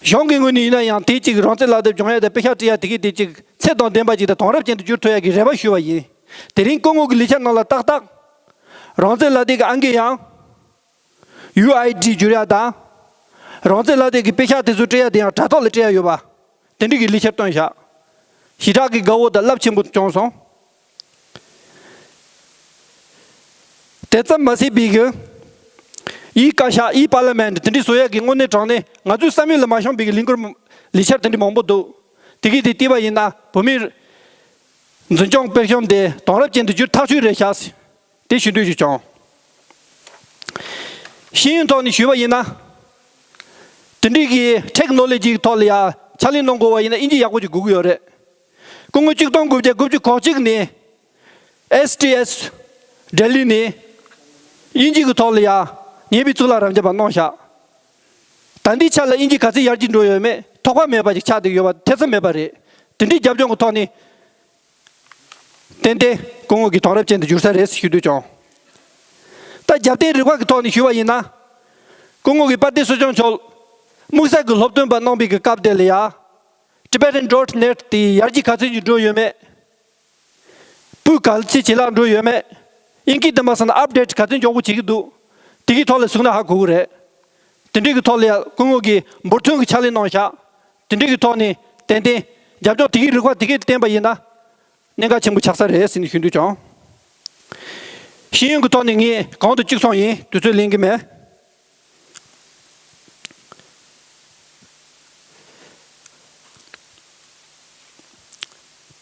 གཞུང་གི་ངོས་ནས་ཡིན་ན་ཡང་དེ་གཅིག་རང་བཙན་ལག་དེབ་སྦྱོང་ཡ་དང་དཔེ་ཆ་བྲིས་ཡ་དེ་གི་དེ་གཅིག་ཚད་དང་ལྡན་པ་ཅིག་དང་དེང་རབས་ཅན་དུ་འགྱུར་ཐུབ་ཡ་གི་རེ་བ་ཞུས་པ་ཡིན། དེ་རིང་སྐུ་ངོ་གི་ལས་འཆར་ནང་ལ་ཏག་ཏག་རང་བཙན་ལག་དེབ་ཀྱི་ཨང་ཀི་ཡང་ཡུ་ཨའི་ཌི་བསྒྱུར་ཡ་དང་། རང་བཙན་ལག་དེབ་ཀྱི་དཔེ་ཆ་དེ་ཚོ་སྤྲད་ཡ་དེ་ཡང་དྲ་ཐོག་ལ་སྤྲད་ཡ་ཡོད་པ། དེ་འདྲ་གི་ལས་འཆར་བཏོན་བཞག་ཞེ་དྲག་གི་དགའ་བོ་དང་རླབས་ཆེན་པོ་བྱུང་སོང་། དེ་ཙམ་མ་ཟད་པའི་གི་ཨི་བཀའ་ཤག་ཨི་པར་ལི་མེན་ཊི་དེ་འདྲའི་བཟོ་ཡ་གི་དངོས་གནས་དྲང་གནས་ང་ཚོའི་བསམ་ཡུལ་ལ་མ་ཤོང་པའི་གི་ལས་འགུལ་ལས་འཆར་དེ་འདྲ་མང་པོ་འདུག་དེ་གི་དེ་བལྟས་པ་ཡིན་ན་བོད་མིའི་འཛིན་སྐྱོང་སྤེལ་གཞུང་དེ་དེང་རབས་ཅན་དུ་འགྱུར་ཐག་ཆོད་རེད་ཤག་དེ་ཞུ་འདོད་ཅིག་བྱུང་། ཤེས་ཡོན་ཐོག་ནས་ཞུས་པ་ཡིན་ན། དེ་འདྲའི་གི་ཊེག་ནོ་ལོ་ཇི་གི་ཐོག་ལ་ཡ་ཕྱག་ལས་གནང་དགོས་པ་ཡིན་ན་དབྱིན་ཇི་ཡག་པོ་ཅིག་དགོས་ཀྱི་ཡོད་རེད། སྐུ་ངོ་ཆིག་སྟོང་དགུ་བརྒྱ་དགུ་བཅུ་གོ་གཅིག་ནས་ཨེས་ཊི་ཨེས་ལྡི་ལི་ནས་དབྱིན་ཇི་གི་ཐོག་ལ་ཡ་ཉེ་བའི་གཙུག་ལག་རབ་འབྱམས་པ་གནང་ཤག་ད་ལྟའི་ཆ་ལ་དབྱིན་ཇི་ག་ཚོད་ཡར་རྒྱས་འགྲོ་ཡོད་མེད་ཐོགས་པ་མེད་པ་ཅིག་ཆགས་བསྡད་ཡོད་པ་ཐེ་ཚོམ་མེད་པ་རེད། དེ་འདྲའི་རྒྱབ་ལྗོངས་ཀྱི་ཐོག་ནས། ཏན་ཏན་སྐུ་ངོ་གི་དེང་རབས་ཅན་དུ་འགྱུར་ས་རེད་ཞུ་འདོད་བྱུང་། ད་རྒྱབ་རྟེན་རིག་པ་གི་ཐོག་ནས་ཞུས་པ་ཡིན་ན། སྐུ་ངོ་གི་དཔལ་ལྡན་སྲིད་སྐྱོང་མཆོག་དམིགས་བསལ་གྱི་སློབ་སྟོན་པ་གནང་བའི་གི་སྐབས་དེ་ལ་ཡ། Tibetan dot net དེ་ཡར་རྒྱས་ག་ཚོད་ཅིག་འགྲོ་ཡོད་མེད། སྤུས་ག་ཚོད་ཇེ་ལེགས་འགྲོ་ཡོད་མེད། དབྱིན་སྐད་དུ་མ་སོང་ན་ཨབ་ཌེ་ཊི་ག་ཚོད་མགྱོགས་པོ་བྱེད་ཀྱི་འདུག་དེ་གི་ཐོག་ལ་གཟིགས་ན་ཧ་གོ་གི་རེད། དེ་འདྲའི་གི་ཐོག་ལ་ཡ་སྐུ་ངོ་གིས་འབུར་ཐོན་གྱི་ཕྱག་ལས་གནང་ཤག་དེ་འདྲའི་གི་ཐོག་ནས་ཏན་ཏན་རྒྱབ་ལྗོངས་དེ་གི་རིག་པ་དེ་གི་བསྟན་པ་ཡིན་ན། གནད་འགག་ཆེན་པོ་ཆགས་ས་རེད་ཟེར་ནས་ཞུ་འདོད་བྱུང་། ཤེས་ཡོན་གྱི་ཐོག་ནས་ངས་གོང་དུ་གཅིག་སོང་ཡིན། དུས་ཚོད་ལེན་གྱི་མེད།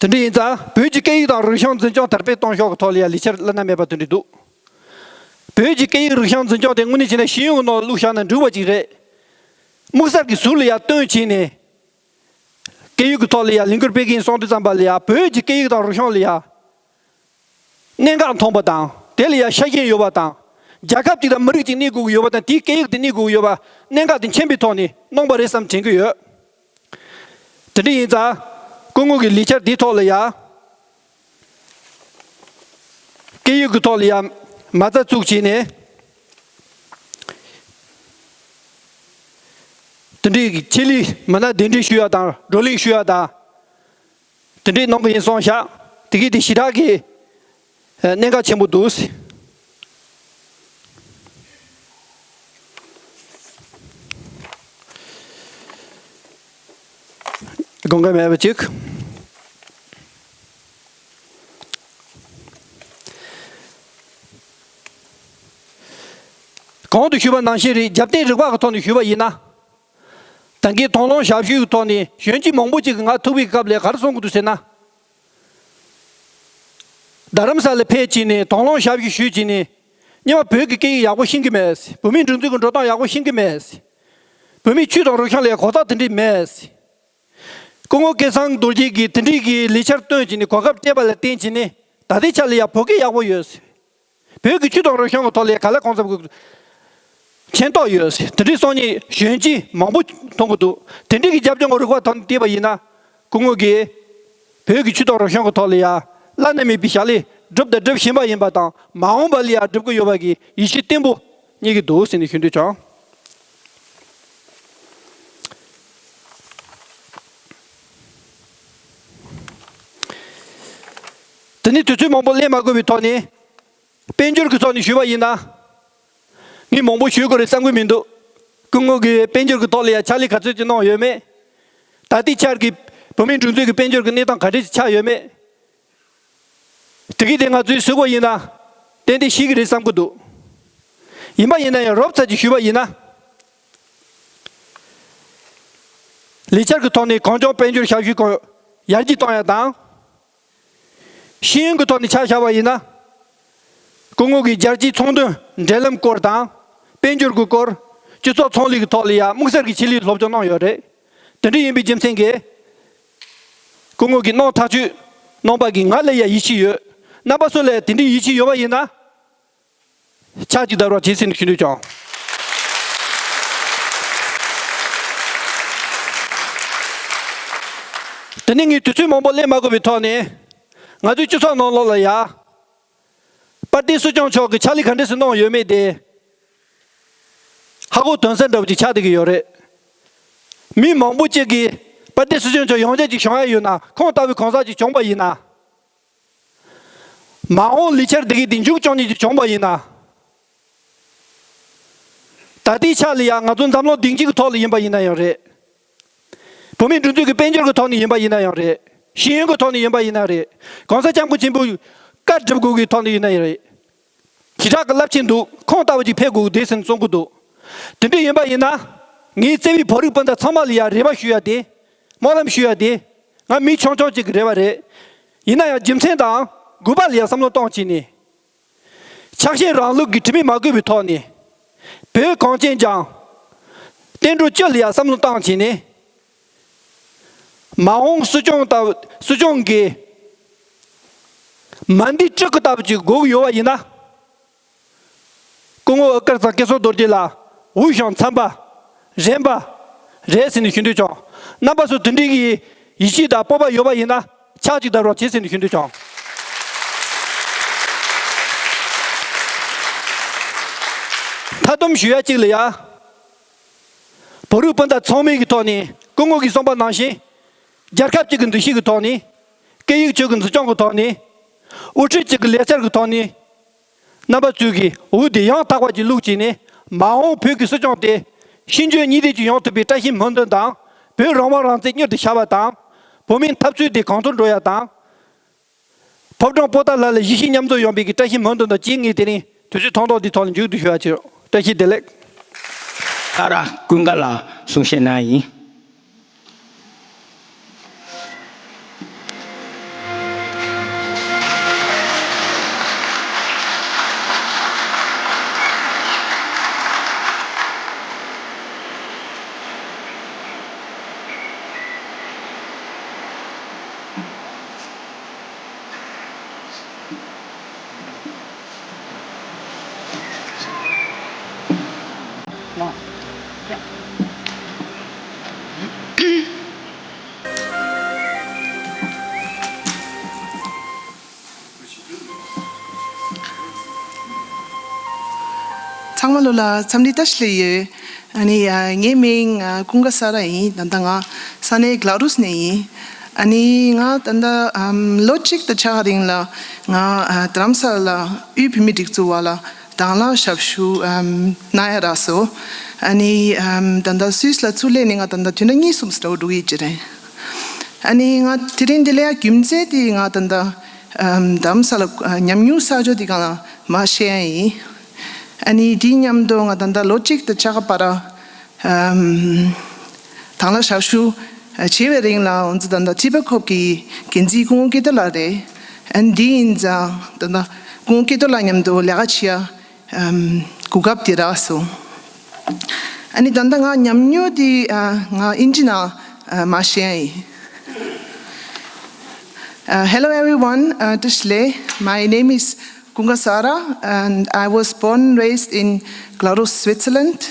དེ་འདྲ་ཡིན་ཙང་བོད་ཀྱི་སྐད་ཡིག་དང་རིག་གཞུང་འཛིན་སྐྱོང་དར་སྤེལ་གཏོང་ཕྱོགས་ཀྱི་ཐོག་ལ་ཡང་ལས་འཆར་བླ་ན་མེད་པ་དེ་འདྲ་འདུག་བོད་ཀྱི་སྐད་ཡིག་རིག་གཞུང་འཛིན་སྐྱོང་དེ་དངོས་གནས་བྱས་ན་ཤེས་ཡོན་གྱི་ནང་ལ་བླུགས་བཞག་ན་འགྲིག་པ་ཅིག་རེད། དམིགས་བསལ་གྱི་ཟུར་ལ་ཡང་བཏོན་བྱས་ནས། སྐད་ཡིག་གི་ཐོག་ལ་ཡང་ལས་འགུལ་སྤེལ་གྱིན་སོང་དུས་ཙམ་པ་ལ་ཡང་བོད་ཀྱི་སྐད་ཡིག་དང་རིག་གཞུང་ལ་ཡང་གནད་འགག་མཐོང་པ་དང་དེ་ལ་ཡང་ཤ་ཞེན་ཡོད་པ་དང་། རྒྱལ་ཁབ་ཅིག་དང་མི་རིགས་ཅིག་གནས་དགོས་ཀྱི་ཡོད་པ་དང་དེའི་སྐད་ཡིག་དེ་གནས་དགོས་ཀྱི་ཡོད་པ་གནད་འགག་དེ་མཁྱེན་པའི་ཐོག་ནས་གནང་པ་རེད་བསམ་དྲན་གྱི་ཡོད། དེ་འདྲ་ཡིན་ཙང་ སྐུ་ངོ་གི་ལས་འཆར་དེའི་ཐོག་ལ་ཡ། སྐད་ཡིག་གི་ཐོག་ལ་ཡ། མ་རྩ་བཙུགས་བྱས་ནས། དེ་འདྲའི་ཆེད་ལས་མི་སྣ་གདན་འདྲེན་ཞུ་ཡ་དང་བགྲོ་གླེང་ཞུ་ཡ་དང་། དེ་འདྲའི་གནང་གི་ཡིན་གསུངས་ཤག་དེ་གི་དེ་ཞེ་དྲག་གི་གནད་འགག་ཆེན་པོ་འདུག་དགོངས་འགལ་མེད་པ་ཅིག་གོང་དུ་ཞུས་པ་ནང་བཞིན་རེད། རྒྱབ་རྟེན་རིག་པ་གི་ཐོག་ནས་ཞུས་པ་ཡིན་ན། ད་གིན་དང་བླངས་ཞབས་ཞུའི་ཐོག་ནས་གཞོན་སྐྱེས་མང་པོ་ཅིག་གིས་ང་ཐུག་པའི་སྐབས་ལ་ག་རེ་གསུང་གི་འདུག་ཟེར་ན། རྡ་རམ་ས་ལ་ཕེབས་བྱས་ནས་དང་བླངས་ཞབས་ཞུ་ཞུས་བྱས་ནས། སྔོན་མ་བོད་ཀྱི་སྐད་ཡིག་ཡག་པོ་ཤེས་ཀྱི་མེད། བོད་མིའི་སྒྲིག་འཛུགས་ཀྱི་འགྲོ་སྟངས་ཡག་པོ་ཤེས་ཀྱི་མེད། བོད་མིའི་ཆོས་དང་རིག་གཞུང་ལ་གོ་རྟོགས་དེ་འདྲ་མེད། སྐུ་ངོ་སྐལ་བཟང་རྡོ་རྗེ་གིས་དེ་འདྲའི་གི་ལས་འཆར་བཏོན་བྱས་ནས་གོ་སྐབས་སྤྲད་པ་ལ་བརྟེན་བྱས་ནས་ད་ལྟའི་ཆ་ལ་ཡང་བོད་སྐད་ཡག་པོ་ཡོད། བོད་ཀྱི་ཆོས་དང་རིག་གཞུང་གི་ཐོག་ལ་ག་ལ་གང་འཚམ་གྱི་མཁྱེན་རྟོགས་ཡོད། དེ་འདྲའི་སང་ཉིན་གཞོན་སྐྱེས་མང་པོ་མཐོང་གི་འདུག་དེ་འདྲའི་གི་རྒྱབ་ལྗོངས་ཀྱི་རིག་པ་ཐོག་ནས་བལྟས་པ་ཡིན་ན། སྐུ་ངོ་གིས་བོད་ཀྱི་ཆོས་དང་རིག་གཞུང་གི་ཐོག་ལ་ཡང་བླ་ན་མེད་པའི་ཞལ་ལས་བསྒྲུབས་དང་སྒྲུབ་བཞིན་པ་ཡིན་པ་དང་། མ་འོངས་པ་ལ་ཡང་སྒྲུབ་ཀྱི་ཡོད་པ་གི་ཡིད་ཆེས་བརྟན་པོ་རྙེད་ཀྱི་འདུག་ཟེར་ནས་ཞུ་འདོད་བྱུང་། དེ་ནས་དུས་ཚོད་མང་པོ་གླེང་མ་དགོས་པའི་ཐོག་ནས། དཔལ་འབྱོར་གྱི་ཐོག་ནས་ཞུས་པ་ཡིན་ན། ངས་མང་པོ་ཞུ་དགོས་རེད་བསམ་གྱི་མི་འདུག་སྐུ་ངོ་གིས་དཔལ་འབྱོར་གྱི་ཐོག་ལ་ཡང་ཕྱག་ལས་ག་ཚོད་ཅིག་གནང་ཡོད་མེད། ད་ལྟའི་ཆར་གྱི་བོད་མིའི་སྒྲིག་འཛུགས་ཀྱི་དཔལ་འབྱོར་གྱི་གནས་སྟངས་ག་འདྲ་ཞིག་ཆགས་ཡོད་མེད། དེ་གི་དེ་ང་ཚོས་ཟེར་དགོས་ཡིན་ན། ཏན་ཏན་ཤེས་ཀྱི་རེད་བསམ་གྱི་འདུག་ཡིན་པ་ཡིན་ན་ཡང་རོབ་ཙམ་ཅིག་ཞུས་པ་ཡིན་ན། ལས་འཆར་གྱི་ཐོག་ནས་གངས་ལྗོངས་དཔལ་འབྱོར་ཞབས་ཞུའི་ཁོངས་ཡར་རྒྱས་གཏོང་ཡ་དང་། ཤེས་ཡོན་གྱི་ཐོག་ནས་ཆ་བཞག་པ་ཡིན་ན། སྐུ་ངོ་གིས་རྒྱལ་སྤྱིའི་ཚོང་དོན་འབྲེལ་ལམ་སྐོར་དང་། དཔལ་འབྱོར་གྱི་སྐོར། སྤྱི་ཚོགས་ཚོང་ལས་ཀྱི་ཐོག་ལ་ཡང་དམིགས་བསལ་གྱི་ཆེད་ལས་སློབ་སྦྱོང་གནང་ཡོད་རེད། དེ་འདྲ་ཡིན་པའི་རྒྱུ་མཚན་གྱིས། སྐུ་ངོ་གིས་གནང་ཐག་གཅོད་གནང་པ་གིས་ང་ལ་ཡང་ཡིད་ཆེས་ཡོད། རྣམ་པ་ཚོ་ལ་དེ་འདྲའི་ཡིད་ཆེས་ཡོད་པ་ཡིན་ན། ཕྱག་ཅིག་བརྡབ་རོགས་བྱེད་ཟེར་ནས་ཞུ་འདོད་བྱུང་། དེ་ནས་ངས་དུས་ཚོད་མང་པོ་གླེང་མ་དགོས་པའི་ཐོག་ནས། ང་ཚོའི་སྤྱི་ཚོགས་ནང་ལོགས་ལ་ཡ། དཔལ་ལྡན་སྲིད་སྐྱོང་མཆོག་གིས་ཕྱག་ལས་ག་འདྲ་ཞིག་གནང་ཡོད་མེད་དེ། ཧ་གོ་དོན་གསལ་འདྲ་བོ་ཅིག་ཆགས་བསྡད་ཀྱི་ཡོད་རེད། མི་མང་པོ་ཅིག་གིས་དཔལ་ལྡན་སྲིད་སྐྱོང་མཆོག་ཡོང་རྒྱུ་ཅིག་བྱུང་ཡ་ཡོད་ན། ཁོང་ལྟ་བུའི་གང་ཟག་ཅིག་བྱུང་པ་ཡིན་ན། མ་འོངས་ལས་འཆར་འདི་གའི་འདི་མཇུག་སྐྱོང་མཁན་ཅིག་བྱུང་པ་ཡིན་ན། ད་ལྟའི་ཆ་ལ་ཡང་ང་ཚོ་འཛམ་གླིང་སྡིངས་ཆའི་ཐོག་ལ་ཡིན་པ་ཡིན་ན་ཡང་རེད། བོད་མིའི་སྒྲིག་འཛུགས་ཀྱི་དཔལ་འབྱོར་གྱི་ཐོག་ནས་ཡིན་པ་ཡིན་ན་ཡང་རེད། ཤེས་ཡོན་གྱི་ཐོག་ནས་ཡིན་པ་ཡིན་ན་རེད། གོང་ས་སྐྱབས་མགོན་ཆེན་པོའི་བཀའ་སྒྲུབ་དགོས་ཀྱི་ཐོག་ནས་ཡིན་ན་ཡང་རེད། ཞེ་དྲག་གི་རླབས་ཆེན་འདུག་ཁོང་ལྟ་བུ་ཅིག་ཕེབས་དགོས་ཀྱི་འདུག་ཟེར་ནས་གསུང་གི་འདུག་དེ་འདྲ་ཡིན་པ་ཡིན་ན། ངའི་བརྩེ་བའི་བོད་རིགས་སྤུན་ཟླ་ཚང་མ་ལ་ཡང་རེ་བ་ཞུ་ཡ་དེ། སྨོན་ལམ་ཞུ་ཡ་དེ། ང་མི་ཆུང་ཆུང་ཅིག་གི་རེ་བ་རེད། ཡིན་ན་ཡང་རྒྱུ་མཚན་དང་དགོས་པ་ལ་ཡང་བསམ་བློ་གཏོང་བྱས་ནས། ཆགས་ཞེན་རང་ལུགས་ཀྱི་དྲི་མས་མ་གོས་པའི་ཐོག་ནས། བོད་གངས་ཅན་ལྗོངས་བསྟན་འགྲོ་སྤྱི་ལ་ཡང་བསམ་བློ་བཏང་བྱས་ནས། མ་འོངས་སྲིད་སྐྱོང་ལྟ་བུ་སྲིད་སྐྱོང་གི་མ་འདི་སྤྲུལ་སྐུ་ལྟ་བུ་ཅིག་དགོས་ཀྱི་ཡོད་པ་ཡིན་ན། སྐུ་ངོ་ཨ་ཀར་ཚང་སྐལ་བཟང་རྡོ་རྗེ་ལགས་འོས་ཤིང་འཚམས་པ་རན་པ་རེད་ཟེར་ནས་ཞུ་འདོད་བྱུང་། རྣམ་པ་ཚོ་དེ་འདྲའི་གི་ཡིད་ཆེས་དང་སྤོབས་པ་ཡོད་པ་ཡིན་ན། ཕྱག་ཅིག་བརྡབ་རོགས་བྱེད་ཟེར་ནས་ཞུ་འདོད་བྱུང་། མཐའ་སྡོམ་ཞུ་ཡ་གཅིག་ལ་ཡ། བོད་རིགས་སྤུན་ཟླ་ཚང་མའི་གི་ཐོག་ནས་སྐུ་ངོ་གིས་གསུངས་པ་ནང་བཞིན། རྒྱལ་ཁབ་ཅིག་གི་འདུ་ཤེས་ཀྱི་ཐོག་ནས། སྐད་ཡིག་ཅིག་གི་འཛིན་སྐྱོང་གི་ཐོག་ནས། དབུ་ཁྲིད་ཅིག་གི་ལས་འཆར་གྱི་ཐོག་ནས། རྣམ་པ་ཚོས་ཀྱིས་འོས་དེ་ཡང་དག་པ་ཅིག་བླུགས་བྱས་ནས། མ་འོངས་བོད་ཀྱི་སྲིད་སྐྱོང་དེ་ཤེས་འཇོན་གཉིས་ལྡན་ཅིག་ཡོང་ཐུབ་པའི་བཀྲ་ཤིས་སྨོན་འདུན་དང་། བོད་རང་དབང་རང་བཙན་མྱུར་དུ་ཤར་བ་དང་། བོད་མིའི་འཐབ་རྩོད་དེ་གོང་མཐོར་འགྲོ་ཡ་དང་། ཕོ་བྲང་པོ་ཏཱ་ལ་ལ་ཡེ་ཤེས་མཉམ་འཛོམས་ཡོང་བའི་གི་བཀྲ་ཤིས་སྨོན་འདུན་དང་བཅས། ངས་དེ་རིང་དུས་ཚོད་ཐུང་ཐུང་འདིའི་ཐོག་ལ་མཇུག་བསྡུ་ཞུ་བ་བྱེད། བཀྲ་ཤིས་བདེ་ལེགས། ཨ་ར་ཀུན་དགའ་ལགས་གསུང་བཤད་གནང་ཡིན། ཚང་མ་ལོ་ལ་འཚམས་འདྲི་བཀྲ་ཤིས་བདེ་ལེགས་ཡོད། ཨ་ནི་ཨ་ངའི་མིང་ཨ་ཀུན་དགའ་ས་ར་ཡིན། ད་ལྟ་ང་ས་གནས་གྷ་ལ་རུས་ནས་ཡིན། ཨ་ནི་ང་ད་ལྟ་ཨམ་ལོ་གཅིག་དང་ཕྱེད་ཀ་རིང་ལ་ང་ཨ་རྡ་རམ་ས་ལ་དབུས་བོད་མིའི་སྒྲིག་འཛུགས་པ་ལ་དང་བླངས་ཞབས་ཞུ་ཨམ་གནང་ཡ་རག་སོང་། ཨ་ནི་ཨམ་ད་ལྟ་སུད་སི་ལ་ཚུར་སླེབས་ནས་ང་ད་ལྟ་དུས་ན་གཉིས་གསུམ་ཙམ་འགྲོ་འགྲོ་གི་ཡོད་ཀྱི་རེད། ཨ་ནི་ང་དེ་རིང་འདི་ལ་ཡ་རྒྱུ་མཚན་དེ་ང་ད་ལྟ་ཨམ་རྡ་རམ་ས་ལ་ཨ་ཉམས་མྱོང་བསགས་ཕྱོགས་དེ་སྒང་ལ་མར་བཤད་ཡ་ཡིན། ཨ་ནི་དེའི་མཉམ་དུ་ང་ད་ལྟ་ལོ་གཅིག་དང་ཕྱེད་ཀ་བར་ཨམ་དང་བླངས་ཞབས་ཞུ་བྱེད་པའི་རིང་ལ་ང་ཚོ་ད་ལྟ་ཊི་བེཊ་ཁོབ་ཀྱི་འགན་འཛིན་སྐུ་ངོ་ཀེ་ཏོ་ལགས་རེད། ཨ་ནི་དེ་ཡིན་ཙང་ད་ལྟ་སྐུ་ངོ་ཀེ་ཏོ་ལགས་མཉམ་དུ་ལས་ཀ་བྱེད་ཡ་ཨམ་གོ་སྐབས་དེ་རག་སོང་། ཨ་ནི་ད་ལྟ་ང་ཉམས་མྱོང་དེ་ཨ་ང་ཨིན་ཇི་ནང་ཨ་མར་བཤད་ཡ་ཡིན། Uh, hello everyone, uh, བཀྲ་ཤིས་བདེ་ལེགས. My name is Kunga Sara and I was born and raised in Glarus, Switzerland.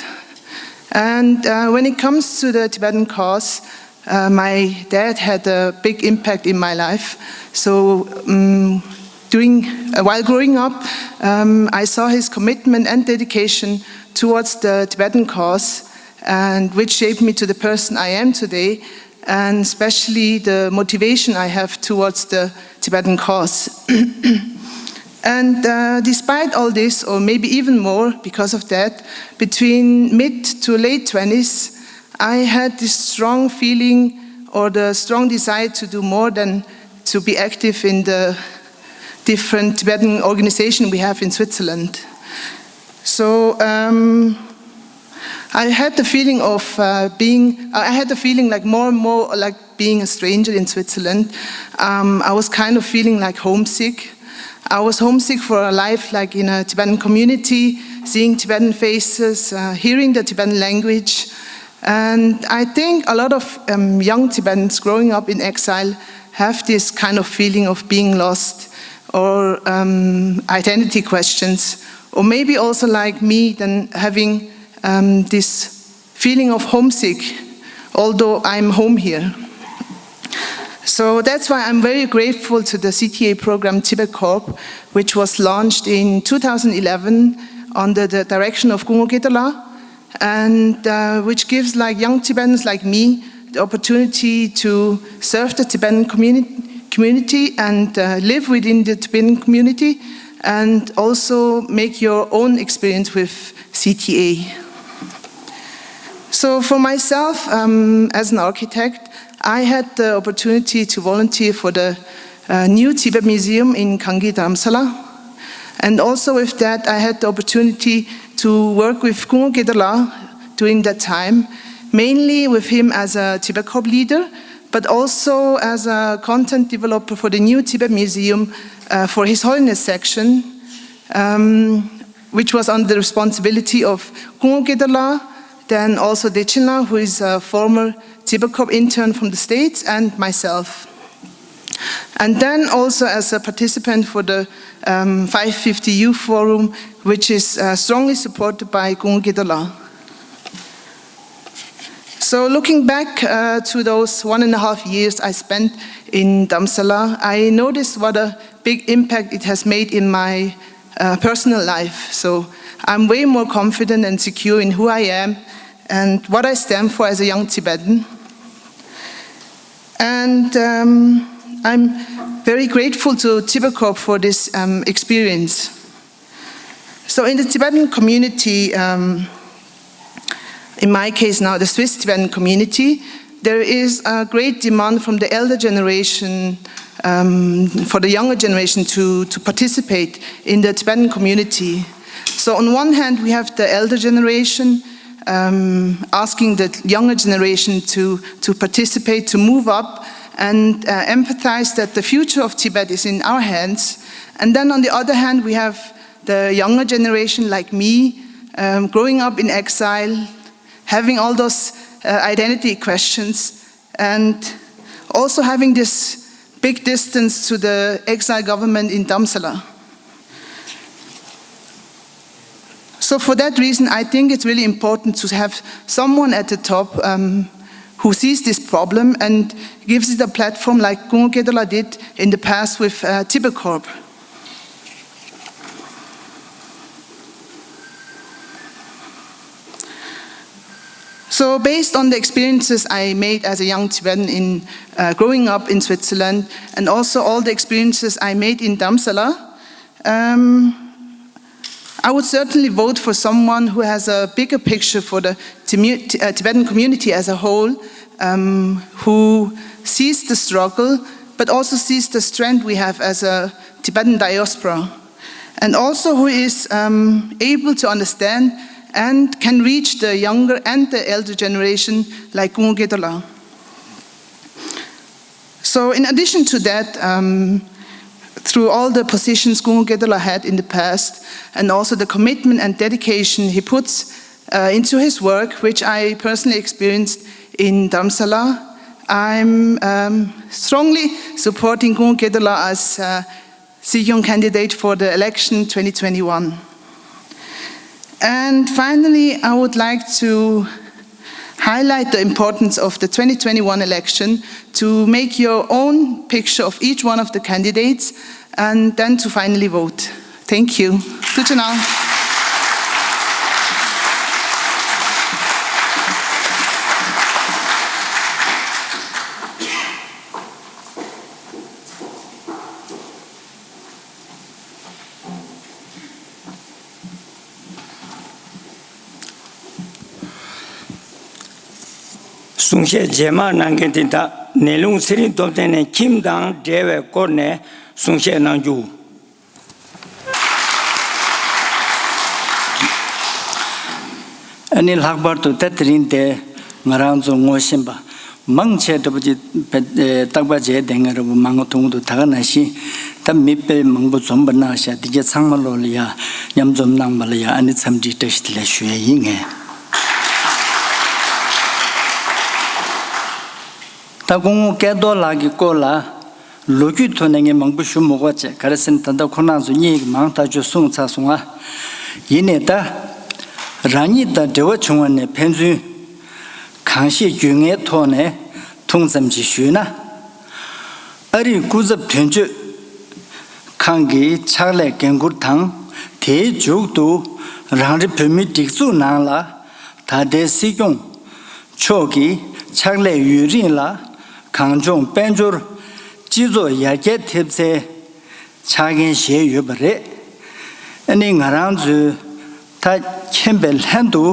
And uh, when it comes to the Tibetan cause, uh, my dad had a big impact in my life. So um, during, uh, while growing up, um, I saw his commitment and dedication towards the Tibetan cause, and which shaped me to the person I am today, and especially the motivation I have towards the Tibetan cause. And uh, despite all this, or maybe even more because of that, between mid to late twenties, I had this strong feeling or the strong desire to do more than to be active in the different Tibetan organization we have in Switzerland. So um, I had the feeling of uh, being, I had the feeling like more and more like being a stranger in Switzerland. Um, I was kind of feeling like homesick. I was homesick for a life like in a Tibetan community, seeing Tibetan faces, uh, hearing the Tibetan language. And I think a lot of um, young Tibetans growing up in exile have this kind of feeling of being lost or um, identity questions, or maybe also like me, then having um, this feeling of homesick, although I'm home here. So that's why I'm very grateful to the C T A program Tibet Corp, which was launched in two thousand eleven under the direction of Kungo Ketala, and uh, which gives like young Tibetans like me the opportunity to serve the Tibetan communi- community and uh, live within the Tibetan community, and also make your own experience with C T A. So for myself, um, as an architect, I had the opportunity to volunteer for the uh, new Tibet Museum in Kangki Dharamsala. And also with that, I had the opportunity to work with Kungo Gedala during that time, mainly with him as a Tibet Corp leader, but also as a content developer for the new Tibet Museum uh, for His Holiness section, um, which was under the responsibility of Kungo Gedala, then also Dechinla, who is a former Tibet Corp intern from the States, and myself. And then also as a participant for the um, five fifty Youth Forum, which is uh, strongly supported by Kungo Gedala. So looking back uh, to those one and a half years I spent in Dharamsala, I noticed what a big impact it has made in my uh, personal life. So I'm way more confident and secure in who I am and what I stand for as a young Tibetan. And um, I'm very grateful to Tibet Corp for this um, experience. So in the Tibetan community, um, in my case now, the Swiss Tibetan community, there is a great demand from the elder generation, um, for the younger generation to, to participate in the Tibetan community. So on one hand, we have the elder generation um, asking the younger generation to, to participate, to move up, and uh, empathize that the future of Tibet is in our hands. And then on the other hand, we have the younger generation like me, um, growing up in exile, having all those uh, identity questions, and also having this big distance to the exile government in Dharamsala. So for that reason, I think it's really important to have someone at the top um, who sees this problem and gives it a platform like Kungo Kedola did in the past with uh, Tibet Corp. So, based on the experiences I made as a young Tibetan in uh, growing up in Switzerland, and also all the experiences I made in Dharamsala, um, I would certainly vote for someone who has a bigger picture for the Timu- uh, Tibetan community as a whole, um, who sees the struggle, but also sees the strength we have as a Tibetan diaspora, and also who is um, able to understand and can reach the younger and the elder generation like Kongketala. So, in addition to that, um, through all the positions Kongketala had in the past, and also the commitment and dedication he puts uh, into his work, which I personally experienced in Dharamsala, I'm um, strongly supporting Kongketala as uh, Sikyong candidate for the election twenty twenty-one. And finally, I would like to highlight the importance of the twenty twenty-one election to make your own picture of each one of the candidates and then to finally vote. Thank you. Tuchanal. གསུང་བཤད་རྗེས་མ་གནང་མཁན་དེ་དག་ནེ་ལུང་ཚེ་རིང་སྟོབས་ལྡན་ནས་ཁྱིམ་དང་འབྲེལ་བའི་སྐོར་ནས་གསུང་བཤད་གནང་རྒྱུ། ཨ་ནི་ལྷག་པར་དུ་ད་དེ་རིང་དེ་ང་རང་ཚོ་ངོ་ཤེས་པ་མང་ཆེ་འདྲ་པོ་ཅིག་རྟག་པར་མཇལ་བསྡད་མཁན་འདྲ་པོ་མང་པོ་མཐོང་གི་འདུག་ད་ག་ནང་བཞིན་ད་མི་དཔེ་མང་པོ་འཛོམས་པ་གནང་ཤག་འདི་ག་ཚང་མ་ལོ་ལ་ཡ་མཉམ་འཛོམས་གནང་བ་ལ་ཡ་ཨ་ནི་འཚམས་འདྲི་བཀྲ་ཤིས་བདེ་ལེགས་ཞུ་ཡ་ཡིན་ངས། ད་སྐུ་ངོ་སྐལ་རྡོར་ལགས་ཀྱི་སྐོར་ལ་ལོ་རྒྱུས་ཐོག་ནས་ངས་མང་པོ་ཞུ་མི་དགོས་བྱས། ག་རེ་ཟེར་ན་ད་ལྟ་ཁོ་རང་ཚོ་གཉིས་ཀྱིས་མང་ཐག་ཆོད་གསུངས་ཚར་སོང་ང་། ཡིན་ནའི་ད་རང་ཉིད་དང་འབྲེལ་བ་བྱུང་བ་ནས་ཕན་ཚུན་གང་ཤེས་རྒྱུས་མངའི་ཐོག་ནས་ཐུང་ཙམ་ཞིག་ཞུས་ན། ཨ་རིའི་སྐུ་ཚབ་དོན་གཅོད་ཁང་གི་ཕྱག་ལས་འགན་འཁུར་དང་། དེའི་མཇུག་ཏུ་རང་རེ་བོད་མིའི་སྒྲིག་འཛུགས་ནང་ལ་ད་ལྟའི་སྲིད་སྐྱོང་མཆོག་གི་ཕྱག་ལས་ཡུན་རིང་ལ་གངས་ལྗོངས་དཔལ་འབྱོར་སྤྱི་ཚོགས་ཡར་རྒྱས་ཐེབས་རྩའི་ཕྱག་འགན་བཞེས་ཡོད་པ་རེད། ཨ་ནི་ང་རང་ཚོའི་ད་མཁྱེན་པའི་ལྷན་དུ་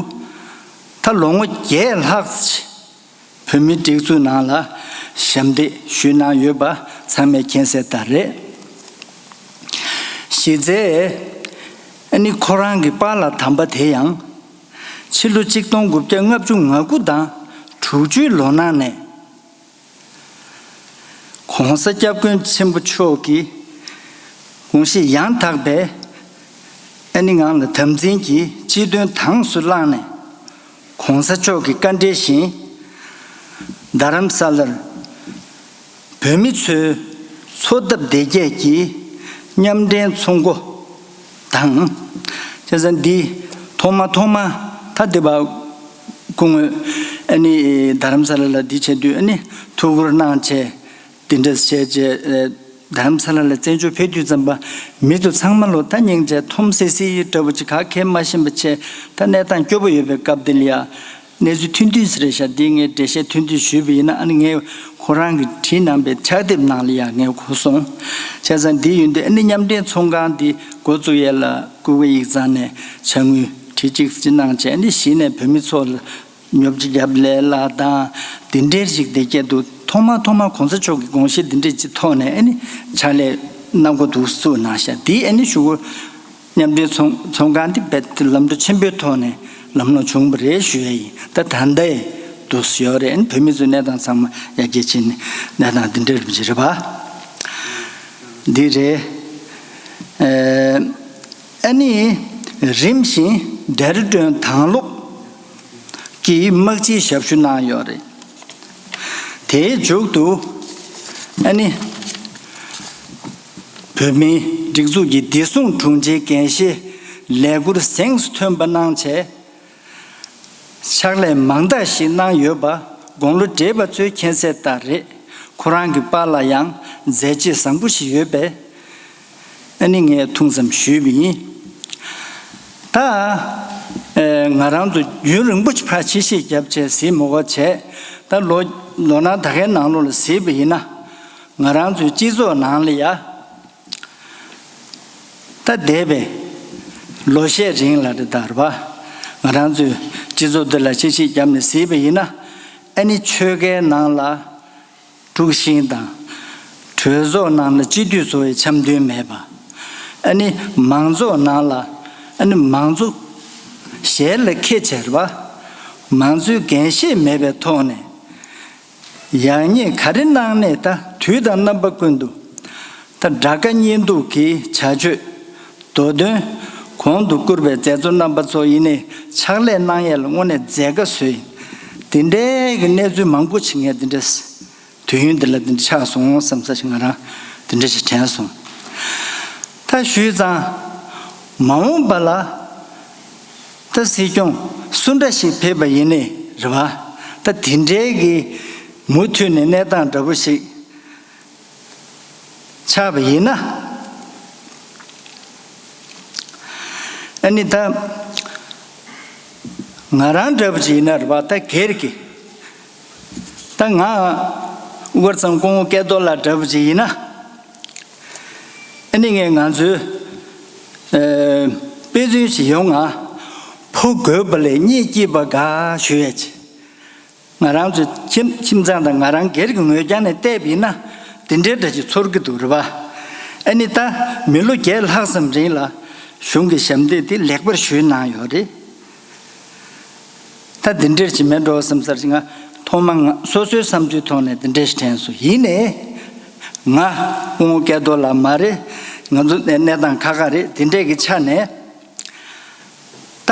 ད་ལོ་ངོ་བརྒྱད་ལྷག་ཅིག་བོད་མིའི་སྒྲིག་འཛུགས་ནང་ལ་ཞབས་འདེགས་ཞུས་གནང་ཡོད་པ་ཚང་མས་མཁྱེན་གསལ་ལྟར་རེད། གཞི་རྩའི་ཨ་ནི་ཁོ་རང་གི་པཱ་ལགས་དམ་པ་དེ་ཡང་ཕྱི་ལོ་ཆིག་སྟོང་དགུ་བརྒྱ་ལྔ་བཅུ་ང་དགུ་དང་དྲུག་ཅུའི་ལོ་ནང་ནས་༸གོང་ས་༸སྐྱབས་མགོན་ཆེན་པོ་མཆོག་གི་དགོངས་གཞི་ཡང་དག་པའི་ཨ་ནི་ངང་ལ་དམ་འཛིན་གྱིས་སྤྱི་དོན་དང་སུ་བླངས་ནས་༸གོང་ས་མཆོག་གི་བཀའ་འབྲེལ་བཞིན་རྡ་རམ་ས་ལར་བོད་མི་ཚོའི་འཚོ་ཐབས་བདེ་སྐྱིད་ཀྱི་མཉམ་འབྲེལ་ཚོགས་འགོ་དང་། བྱས་ཙང་འདི་ཐོག་མ་ཐོག་མ་ད་འདི་བ་སྐུ་ངོས་ཨ་ནི་རྡ་རམ་ས་ལ་ལ་འདི་བྱེད་དུས་ཨ་ནི་ཐུགས་ཁུར་གནང་བྱས་འདི་འདྲ་བྱས་བྱས་རྡ་རམ་ས་ལ་ལ་བཙན་བྱོལ་ཕེབས་དུས་ཙམ་པ་མི་ཚོ་ཚང་མ་ལོ་ད་སྙིང་རྗེ་འཐོམ་སི་སི་འདྲ་བོ་ཅིག་ག་གེ་མ་ཤེས་པ་བྱས་ད་གནས་སྟངས་སྐྱོ་པོ་ཡོད་པའི་སྐབས་འདི་ལ་ཡ། གནས་ཚུལ་ཐུང་ཐུང་ཞིག་རེད་ཤག་འདི་ངས་འགྲེལ་བཤད་ཐུང་ཐུང་ཞུས་པ་ཡིན་ན་ཨ་ནི་ངས་ཁོ་རང་གིས་བྲིས་གནང་པའི་ཕྱག་དེབ་ནང་ལ་ཡང་ངས་གོ་སོང་། བྱས་ཙང་འདི་ཡོད་འདི་ཨ་ནི་མཉམ་འབྲེལ་ཚོང་ཁང་འདི་འགོ་བཙུགས་ཡས་ལ་སྐུ་སྒེར་ཡིག་ཚང་ནས་ཕྱག་དངུལ་བྲིས་གཅིག་ཅི་གནང་བྱས་ཨ་ནི་གཞི་ནས་བོད་མི་ཚོ་ལ་ཉོབ་ཅིག་རྒྱབ་ལས་ལ་དང་འདི་འདྲའི་ཞིག་བདེ་སྐྱིད་འདུག་ཐོག་མ་ཐོག་མ་གོང་ས་མཆོག་གི་དགོངས་གཞི་འདི་འདྲའི་ཅིག་ཐོག་ནས་ཨ་ནི་ཕྱག་ལས་གནང་དགོས་འདུག་བཙུགས་གནང་ཤག་འདི་ཨ་ནི་ཞུ་དགོས། མཉམ་འབྲེལ་ཚོང་ཚོང་ཁང་འདི་རྦད་དེ་ལམ་འགྲོ་ཆེན་པོའི་ཐོག་ནས་ལམ་ལྷོང་བྱུང་བ་རེད་ཞུ་ཡ་ཡིན། ད་ད་ལྟའི་དུས་སུ་ཡོད་རེད། བོད་མི་ཚོའི་གནས་སྟངས་ཚང་མ་ཡར་རྒྱས་ཕྱིན་ནས་གནས་སྟངས་འདི་འདྲ་རུ་ཅིག་རེད་པ། འདི་རེད། ཨ་ནི་རིམ་བཞིན་ཌེ་ར་ཌུན་དྭང་སློབ་ཀྱི་དམག་སྤྱིའི་ཞབས་ཞུ་གནང་ཡོད་རེད། དེའི་མཇུག་ཏུ་ཨ་ནི་བོད་མིའི་སྒྲིག་འཛུགས་ཀྱི་བདེ་སྲུང་དྲུང་ཆེའི་འགན་བཞེས་ལས་འཁུར་གཟེངས་སུ་ཐོན་པ་གནང་བྱས་ཕྱག་ལས་མང་དག་ཞིག་གནང་ཡོད་པ་དགུང་ལོ་བགྲེས་པ་ཚོས་མཁྱེན་གསལ་ལྟར་རེད། ཁོ་རང་གི་པཱ་ལགས་ཡང་མཛད་རྗེས་བཟང་པོ་ཞིག་ཡོད་པས། ཨ་ནི་ངས་ཐུང་ཙམ་ཞུས་པ་ཡིན། ད་ ང་རང་ཚོ་རྒྱུན་རིང་པོ་ཕར་ཕྱི་བཤིག་བརྒྱབ་བྱས་གཟིགས་མི་དགོས་བྱས། ད་ལོ་ལོ་ན་ད་གའི་ནང་ལོགས་ལ་གཟིགས་པ་ཡིན་ན། ང་རང་ཚོའི་སྤྱི་ཚོགས་ནང་ལ་ཡ། ད་འདས་པའི་ལོ་ཤས་རིང་ལ་རེད་ད་རེད་པ། ང་རང་ཚོའི་སྤྱི་ཚོགས་འདི་ལ་ཕྱི་བཤིག་བརྒྱབ་ནས་གཟིགས་པ་ཡིན་ན། ཨ་ནི་ཆོལ་ཁའི་ནང་ལ་དཀྲུག་ཤིང་དང་། གྲོས་ཚོགས་ནང་ལ་སྤྱི་འཐུས་ཚོ་བའི་འཆམ་མཐུན་མེད་པ། ཨ་ནི་མང་ཚོགས་ནང་ལ་ཨ་ནི་མང་གཙོ་ཞལ་ལ་ཁེ་བྱེད་པ། མང་གཙོའི་འགན་བཞེས་མེད་པའི་ཐོག་ནས། ཡག་ཉེས་ག་རེ་གནང་ནས་ད་དུས་དང་རྣམ་པ་ཀུན་ཏུ་ད་དགྲ་དགའ་གཉེན་སྡུག་གི་བྱ་སྤྱོད། དོ་དོན་གོང་དུ་བཀུར་བའི་མཛད་གཙོ་རྣམ་པ་ཚོ་ཡིན་ནའི་ཕྱག་ལས་གནང་ཡས་ལ་དངོས་གནས་མཛད་དཀའ་བཟོས་ཡིན། དེ་འདྲའི་གི་གནས་ཚུལ་མང་པོ་ཞིག་ངས་འདི་འདྲ་དུས་ཡུན་འདི་ལ་འདི་འདྲ་ཆགས་སོང་བསམ་ས་ཞིག་ང་རང་འདི་འདྲ་ཞིག་དྲན་སོང་། ད་ཞུས་ཙང་མ་འོངས་པ་ལ། ད་སྲིད་སྐྱོང་སུ་འདྲ་ཞིག་ཕེབས་པ་ཡིན་ནའི་རེད་བ། ད་དེ་འདྲའི་གི་མུ་མཐུད་ནས་གནས་སྟངས་འདྲ་པོ་ཞིག་ཆགས་པ་ཡིན་ན། ཨ་ནི་ད་ང་རང་འདྲ་པོ་ཞིག་ཡིན་ན་རེད་བ། ད་སྒེར་གྱི་ད་ང་ཝར་ཙམ་སྐུ་ངོ་སྐལ་རྡོར་ལགས་འདྲ་པོ་ཞིག་ཡིན་ན། ཨ་ནི་ངས་ང་ཚོའི་ཨ་དཔེ་མཚོན་ཞིག་ཡོང་ང་། ཕོ་རྒོད་པ་ལས་གཉིད་སྐྱིད་པ་དགའ་ཞུ་ཡས་ཀྱི། ང་རང་ཚོའི་ཁྱིམ་ཁྱིམ་ཚང་དང་ང་རང་སྒེར་གྱི་ངོས་རྒྱང་ནས་བལྟས་པ་ཡིན་ན་དེ་འདྲའི་འདྲ་ཅིག་ཚོར་གྱི་འདུག་རེད་པ། ཨ་ནི་ད་མི་ལོ་བརྒྱད་ལྷག་ཙམ་རིང་ལ་གཞུང་གི་ཞབས་འདེགས་དེ་ལེགས་པར་ཞུས་གནང་ཡོད་རེད། ད་འདི་འདྲར་ཅི་མེད་འགྲོ་བསམ་ཚར་ཅིག་ང་ཐོག་མ་ང་སོ་སོའི་བསམ་ཚུལ་ཐོག་ནས་འདི་འདྲས་དྲན་སོང་། ཡིན་ནའི་ང་སྐུ་ངོ་སྐལ་རྡོར་ལགས་མ་རེད། ང་ཚོ་གནས་གནས་སྟངས་ཁག་ཁག་རེད། འདི་འདྲས་ཀྱི་ཆ་ནས་ད་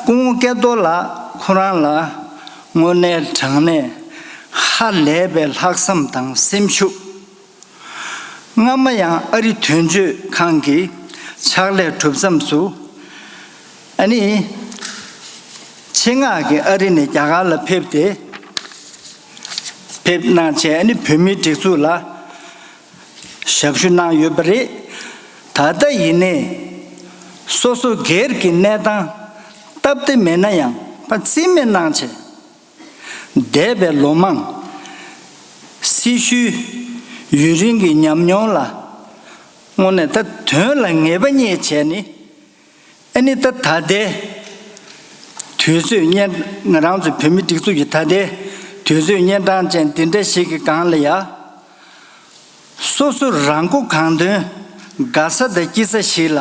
སྐུ་ངོ་སྐལ་རྡོར་ལགས་ཁོ་རང་ལ་དངོས་གནས་དྲང་གནས་ཧ་ལས་པའི་ལྷག་བསམ་དང་སེམས་ཤུགས། སྔ་མ་ཡང་ཨ་རི་དོན་གཅོད་ཁང་གི་ཕྱག་ལས་གྲུབ་མཚམས་སུ། ཨ་ནི། ཆེད་མངགས་ཀྱིས་ཨ་རི་ནས་རྒྱ་གར་ལ་ཕེབས་ཏེ། ཕེབས་གནང་བྱས་ཨ་ནི་བོད་མིའི་སྒྲིག་འཛུགས་ལ་ཞབས་ཞུ་གནང་ཡོད་པ་རེད། ད་ལྟ་ཡིན་ནའི། སོ་སོ་སྒེར་གྱི་གནས་སྟངས་སྟབས་བདེ་མེད་ན་ཡང་ཕར་རྩིས་མེད་གནང་བྱས། འདས་པའི་ལོ་མང་། སྲི་ཞུའི་ཡུན་རིང་གི་ཉམས་མྱོང་ལ་དངོས་གནས་ད་དོན་ལ་ངེས་པ་རྙེད་བྱས་ནི། ཨ་ནི་ད་ད་ལྟའི་དུས་ཚོད་གཉན་ང་རང་ཚོའི་བོད་མི་སྒྲིག་འཛུགས་ཀྱི་ད་ལྟའི་དུས་ཚོད་གཉན་འཕྲང་ཅན་འདི་འདྲ་ཞིག་གི་སྒང་ལ་ཡ། སོ་སོ་རང་མགོ་གང་ཐོན་དགའ་ས་དང་སྐྱིད་ས་ཞིག་ལ་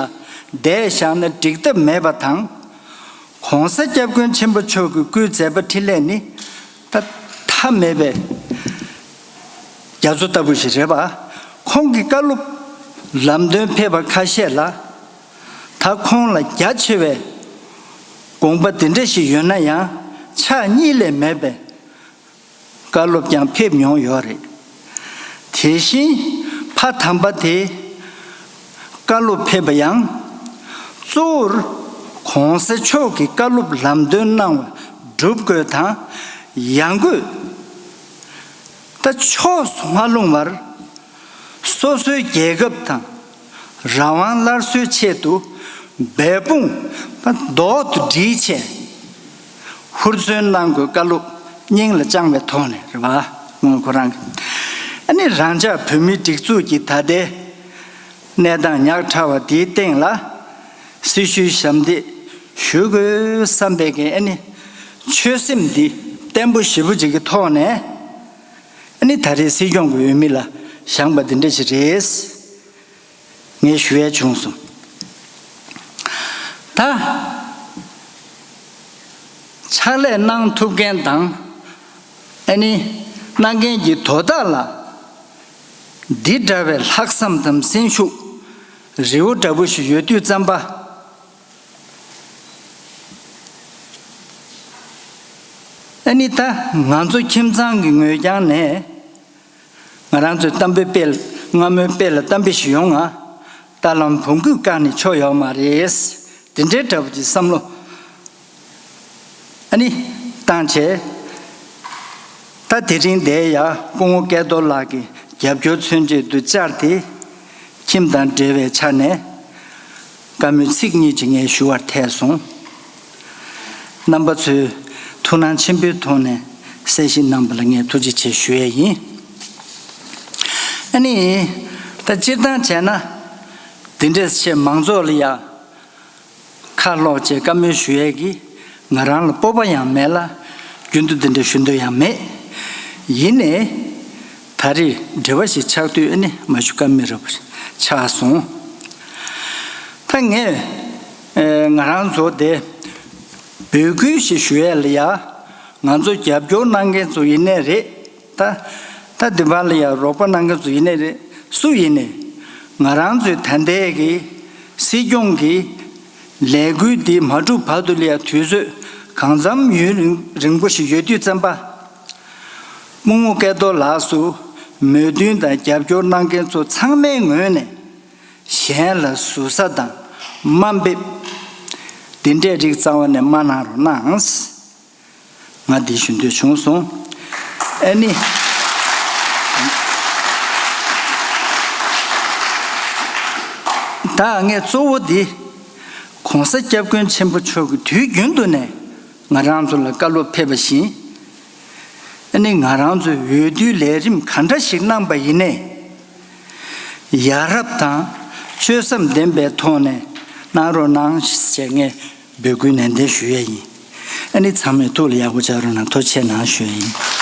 བསྡད་བཞག་ན་འགྲིག་ཐབས་མེད་པ་དང་། ༸གོང་ས་༸སྐྱབས་མགོན་ཆེན་པོ་མཆོག་གི་སྐུའི་མཛད་པ་འཕྲིན་ལས་ནི་ད་མཐའ་མེད་པའི་རྒྱ་མཚོ་ལྟ་བུ་ཞིག་རེད་པ། ཁོང་གི་བཀའ་སློབ་ལམ་སྟོན་ཕེབས་པ་ཁ་ཤས་ལ་ད་ཁོང་ལ་རྒྱ་ཆེ་བའི་དགོངས་པ་འདི་འདྲ་ཞིག་ཡོད་ན་ཡང་ཕྱག་གཉིས་ལས་མེད་པའི་བཀའ་སློབ་ཀྱང་ཕེབས་མྱོང་ཡོད་རེད། དེ་བཞིན་ཕ་དམ་པ་དེ་བཀའ་སློབ་ཕེབས་པ་ཡང་གཙོ་བོར་༸གོང་ས་མཆོག་གི་བཀའ་སློབ་ལམ་སྟོན་གནང་བ་སྒྲུབ་དགོས་དང་ཡང་དགོས། ད་ཕྱོགས་སུ་མ་ལྷུང་བར། སོ་སོའི་རྒྱལ་ཁབ་དང་རང་དབང་སླར་གསོའི་ཆེད་དུ་འབད་འབུངས་རྡོག་ཏུ་སྒྲིལ་བྱས་ཧུར་བརྩོན་གནང་དགོས། བཀའ་སློབ་སྙིང་ལ་བཅངས་པའི་ཐོག་ནས་རེད་པ། སྔོན་ཁོ་རང་གི་ཨ་ནི་རང་ཅག་བོད་མིའི་སྒྲིག་འཛུགས་ཀྱི་ད་ལྟའི་གནས་སྟངས་ཉག་ཕྲ་བ་འདིའི་སྟེང་ལ་སྲི་ཞུའི་ཞབས་འདེགས་ཞུ་དགོས་བསམ་པའི་གི་ཨ་ནི་ཆོད་སེམས་འདི་བརྟན་པོ་ཞེ་པོ་ཅིག་གི་ཐོག་ནས། ཨ་ནི་ད་རེས་སྲིད་སྐྱོང་གི་འོས་མི་ལ་བཞེངས་པ་འདི་འདྲ་ཞིག་རེད། ངས་ཞུ་ཡས་བྱུང་སོང་། ད་ཕྱག་ལས་གནང་ཐུབ་མཁན་དང་ཨ་ནི་གནང་མཁན་གྱི་དོ་བདག་ལ་འདི་འདྲ་བའི་ལྷག་བསམ་དང་སེམས་ཤུགས་རི་བོ་འདྲ་པོ་ཞིག་ཡོད་དུས་ཙམ་པ། ཨ་ནི་ད་ང་ཚོ་ཁྱིམ་ཚང་གི་ངོས་རྒྱང་ནས་ང་རང་ཚོའི་གཏམ་དཔེ་དཔེ་ལ་སྔ་མོའི་དཔེ་ལ་གཏམ་དཔེ་ཞིག་ཡོང་ང་། རྟ་ལམ་བོང་གུས་བཀག་ནས་ཆོག་ཡོད་མ་རེད། དེ་འདྲའི་འདྲ་པོ་ཅིག་བསམ་བློ་ཨ་ནི་བཏང་བྱས། ད་དེ་རིང་འདིར་ཡ་སྐུ་ངོ་སྐལ་རྡོར་ལགས་ཀྱི་རྒྱབ་སྐྱོར་མཚོན་བྱེད་དུ་བཅར་ཏེ། ཁྱིམ་དང་འབྲེལ་བའི་ཆ་ནས་བཀའ་མོལ་ཚིག་གཉིས་ཅིག་ངས་ཞུ་བར་ཐལ་སོང་། རྣམ་པ་ཚོས་ཐུགས་སྣང་ཆེན་པོའི་ཐོག་ནས་གསལ་བཤད་གནང་བ་ལ་ངས་ཐུགས་རྗེ་ཆེ་ཞུ་ཡས་ཡིན། ཨ་ནི། ད་སྤྱིར་བཏང་བྱས་ན། འདི་འདྲས་ཆེ་མང་ཚོགས་ལ་ཡ། ཁ་ལོག་བྱས་བཀའ་མོལ་ཞུ་ཡས་ཀྱི་ང་རང་ལ་སྤོབས་པ་ཡང་མེད་ལ། རྒྱུན་དུ་འདི་འདྲ་ཞུ་འདོད་ཡང་མེད། ཡིན་ནའི། ད་རེས་འབྲེལ་བ་ཞིག་ཆགས་དུས་ཨ་ནི་མ་ཞུ་ཀ་མེད་རབ་ཆགས་སོང་། ད་ངས་ཨེ་ང་རང་ཚོ་དེ་འབོད་སྐུལ་ཞིག་ཞུ་ཡས་ལ་ཡ། ང་ཚོ་རྒྱབ་སྐྱོར་གནང་མཁན་ཚོ་ཡིན་ནའི་རེད། ད་ད་འདི་བར་ལ་ཡང་རོགས་པ་གནང་མཁན་ཚོ་ཡིན་ནའི་རེད། སུ་ཡིན་ནའི་ང་རང་ཚོའི་ད་ལྟའི་གི་སྲིད་སྐྱོང་གི་ལས་འགུལ་འདི་མ་གྲུབ་བར་དུ་ལ་ཡང་དུས་ཚོད་གང་འཚམ་ཡུན་རིང་རིང་པོ་ཞིག་ཡོད་དུས་ཙམ་པ། སྨུག་མོ་སྐལ་རྡོར་ལགས་སུ་མོས་མཐུན་དང་རྒྱབ་སྐྱོར་གནང་མཁན་ཚོ་ཚང་མའི་ངོས་ནས་གཞན་ལ་ཟུར་ཟ་དང་དམའ་འབེབས་འདི་འདྲའི་རིགས་རྩ་བ་ནས་མ་གནང་རོགས་གནང་། ང་འདི་ཞུ་འདོད་བྱུང་སོང་། ཨ་ནི། ད་ངས་གཙོ་བོ་འདི་༸གོང་ས་༸སྐྱབས་མགོན་ཆེན་པོ་མཆོག་གིས་དུས་རྒྱུན་དུ་ནས་ང་རང་ཚོ་ལ་བཀའ་སློབ་ཕེབས་པ་བཞིན། ཨ་ནི་ང་རང་ཚོའི་འོས་བསྡུའི་ལས་རིམ་ག་འདྲ་ཞིག་གནང་པ་ཡིན་ནའི། ཡ་རབས་དང་བཅོས་མཚམས་ལྡན་པའི་ཐོག་ནས་གནང་རོགས་གནང་ཞེས་ངས་འབོད་སྐུལ་ནན་ཏན་ཞུ་ཡས་ཡིན། ཨ་ནི་ཚང་མས་ཐུགས་ལ་ཡག་པོ་བཅངས་རོགས་གནང་། ཐུགས་རྗེ་གནང་ཞུ་ཡས་ཡིན།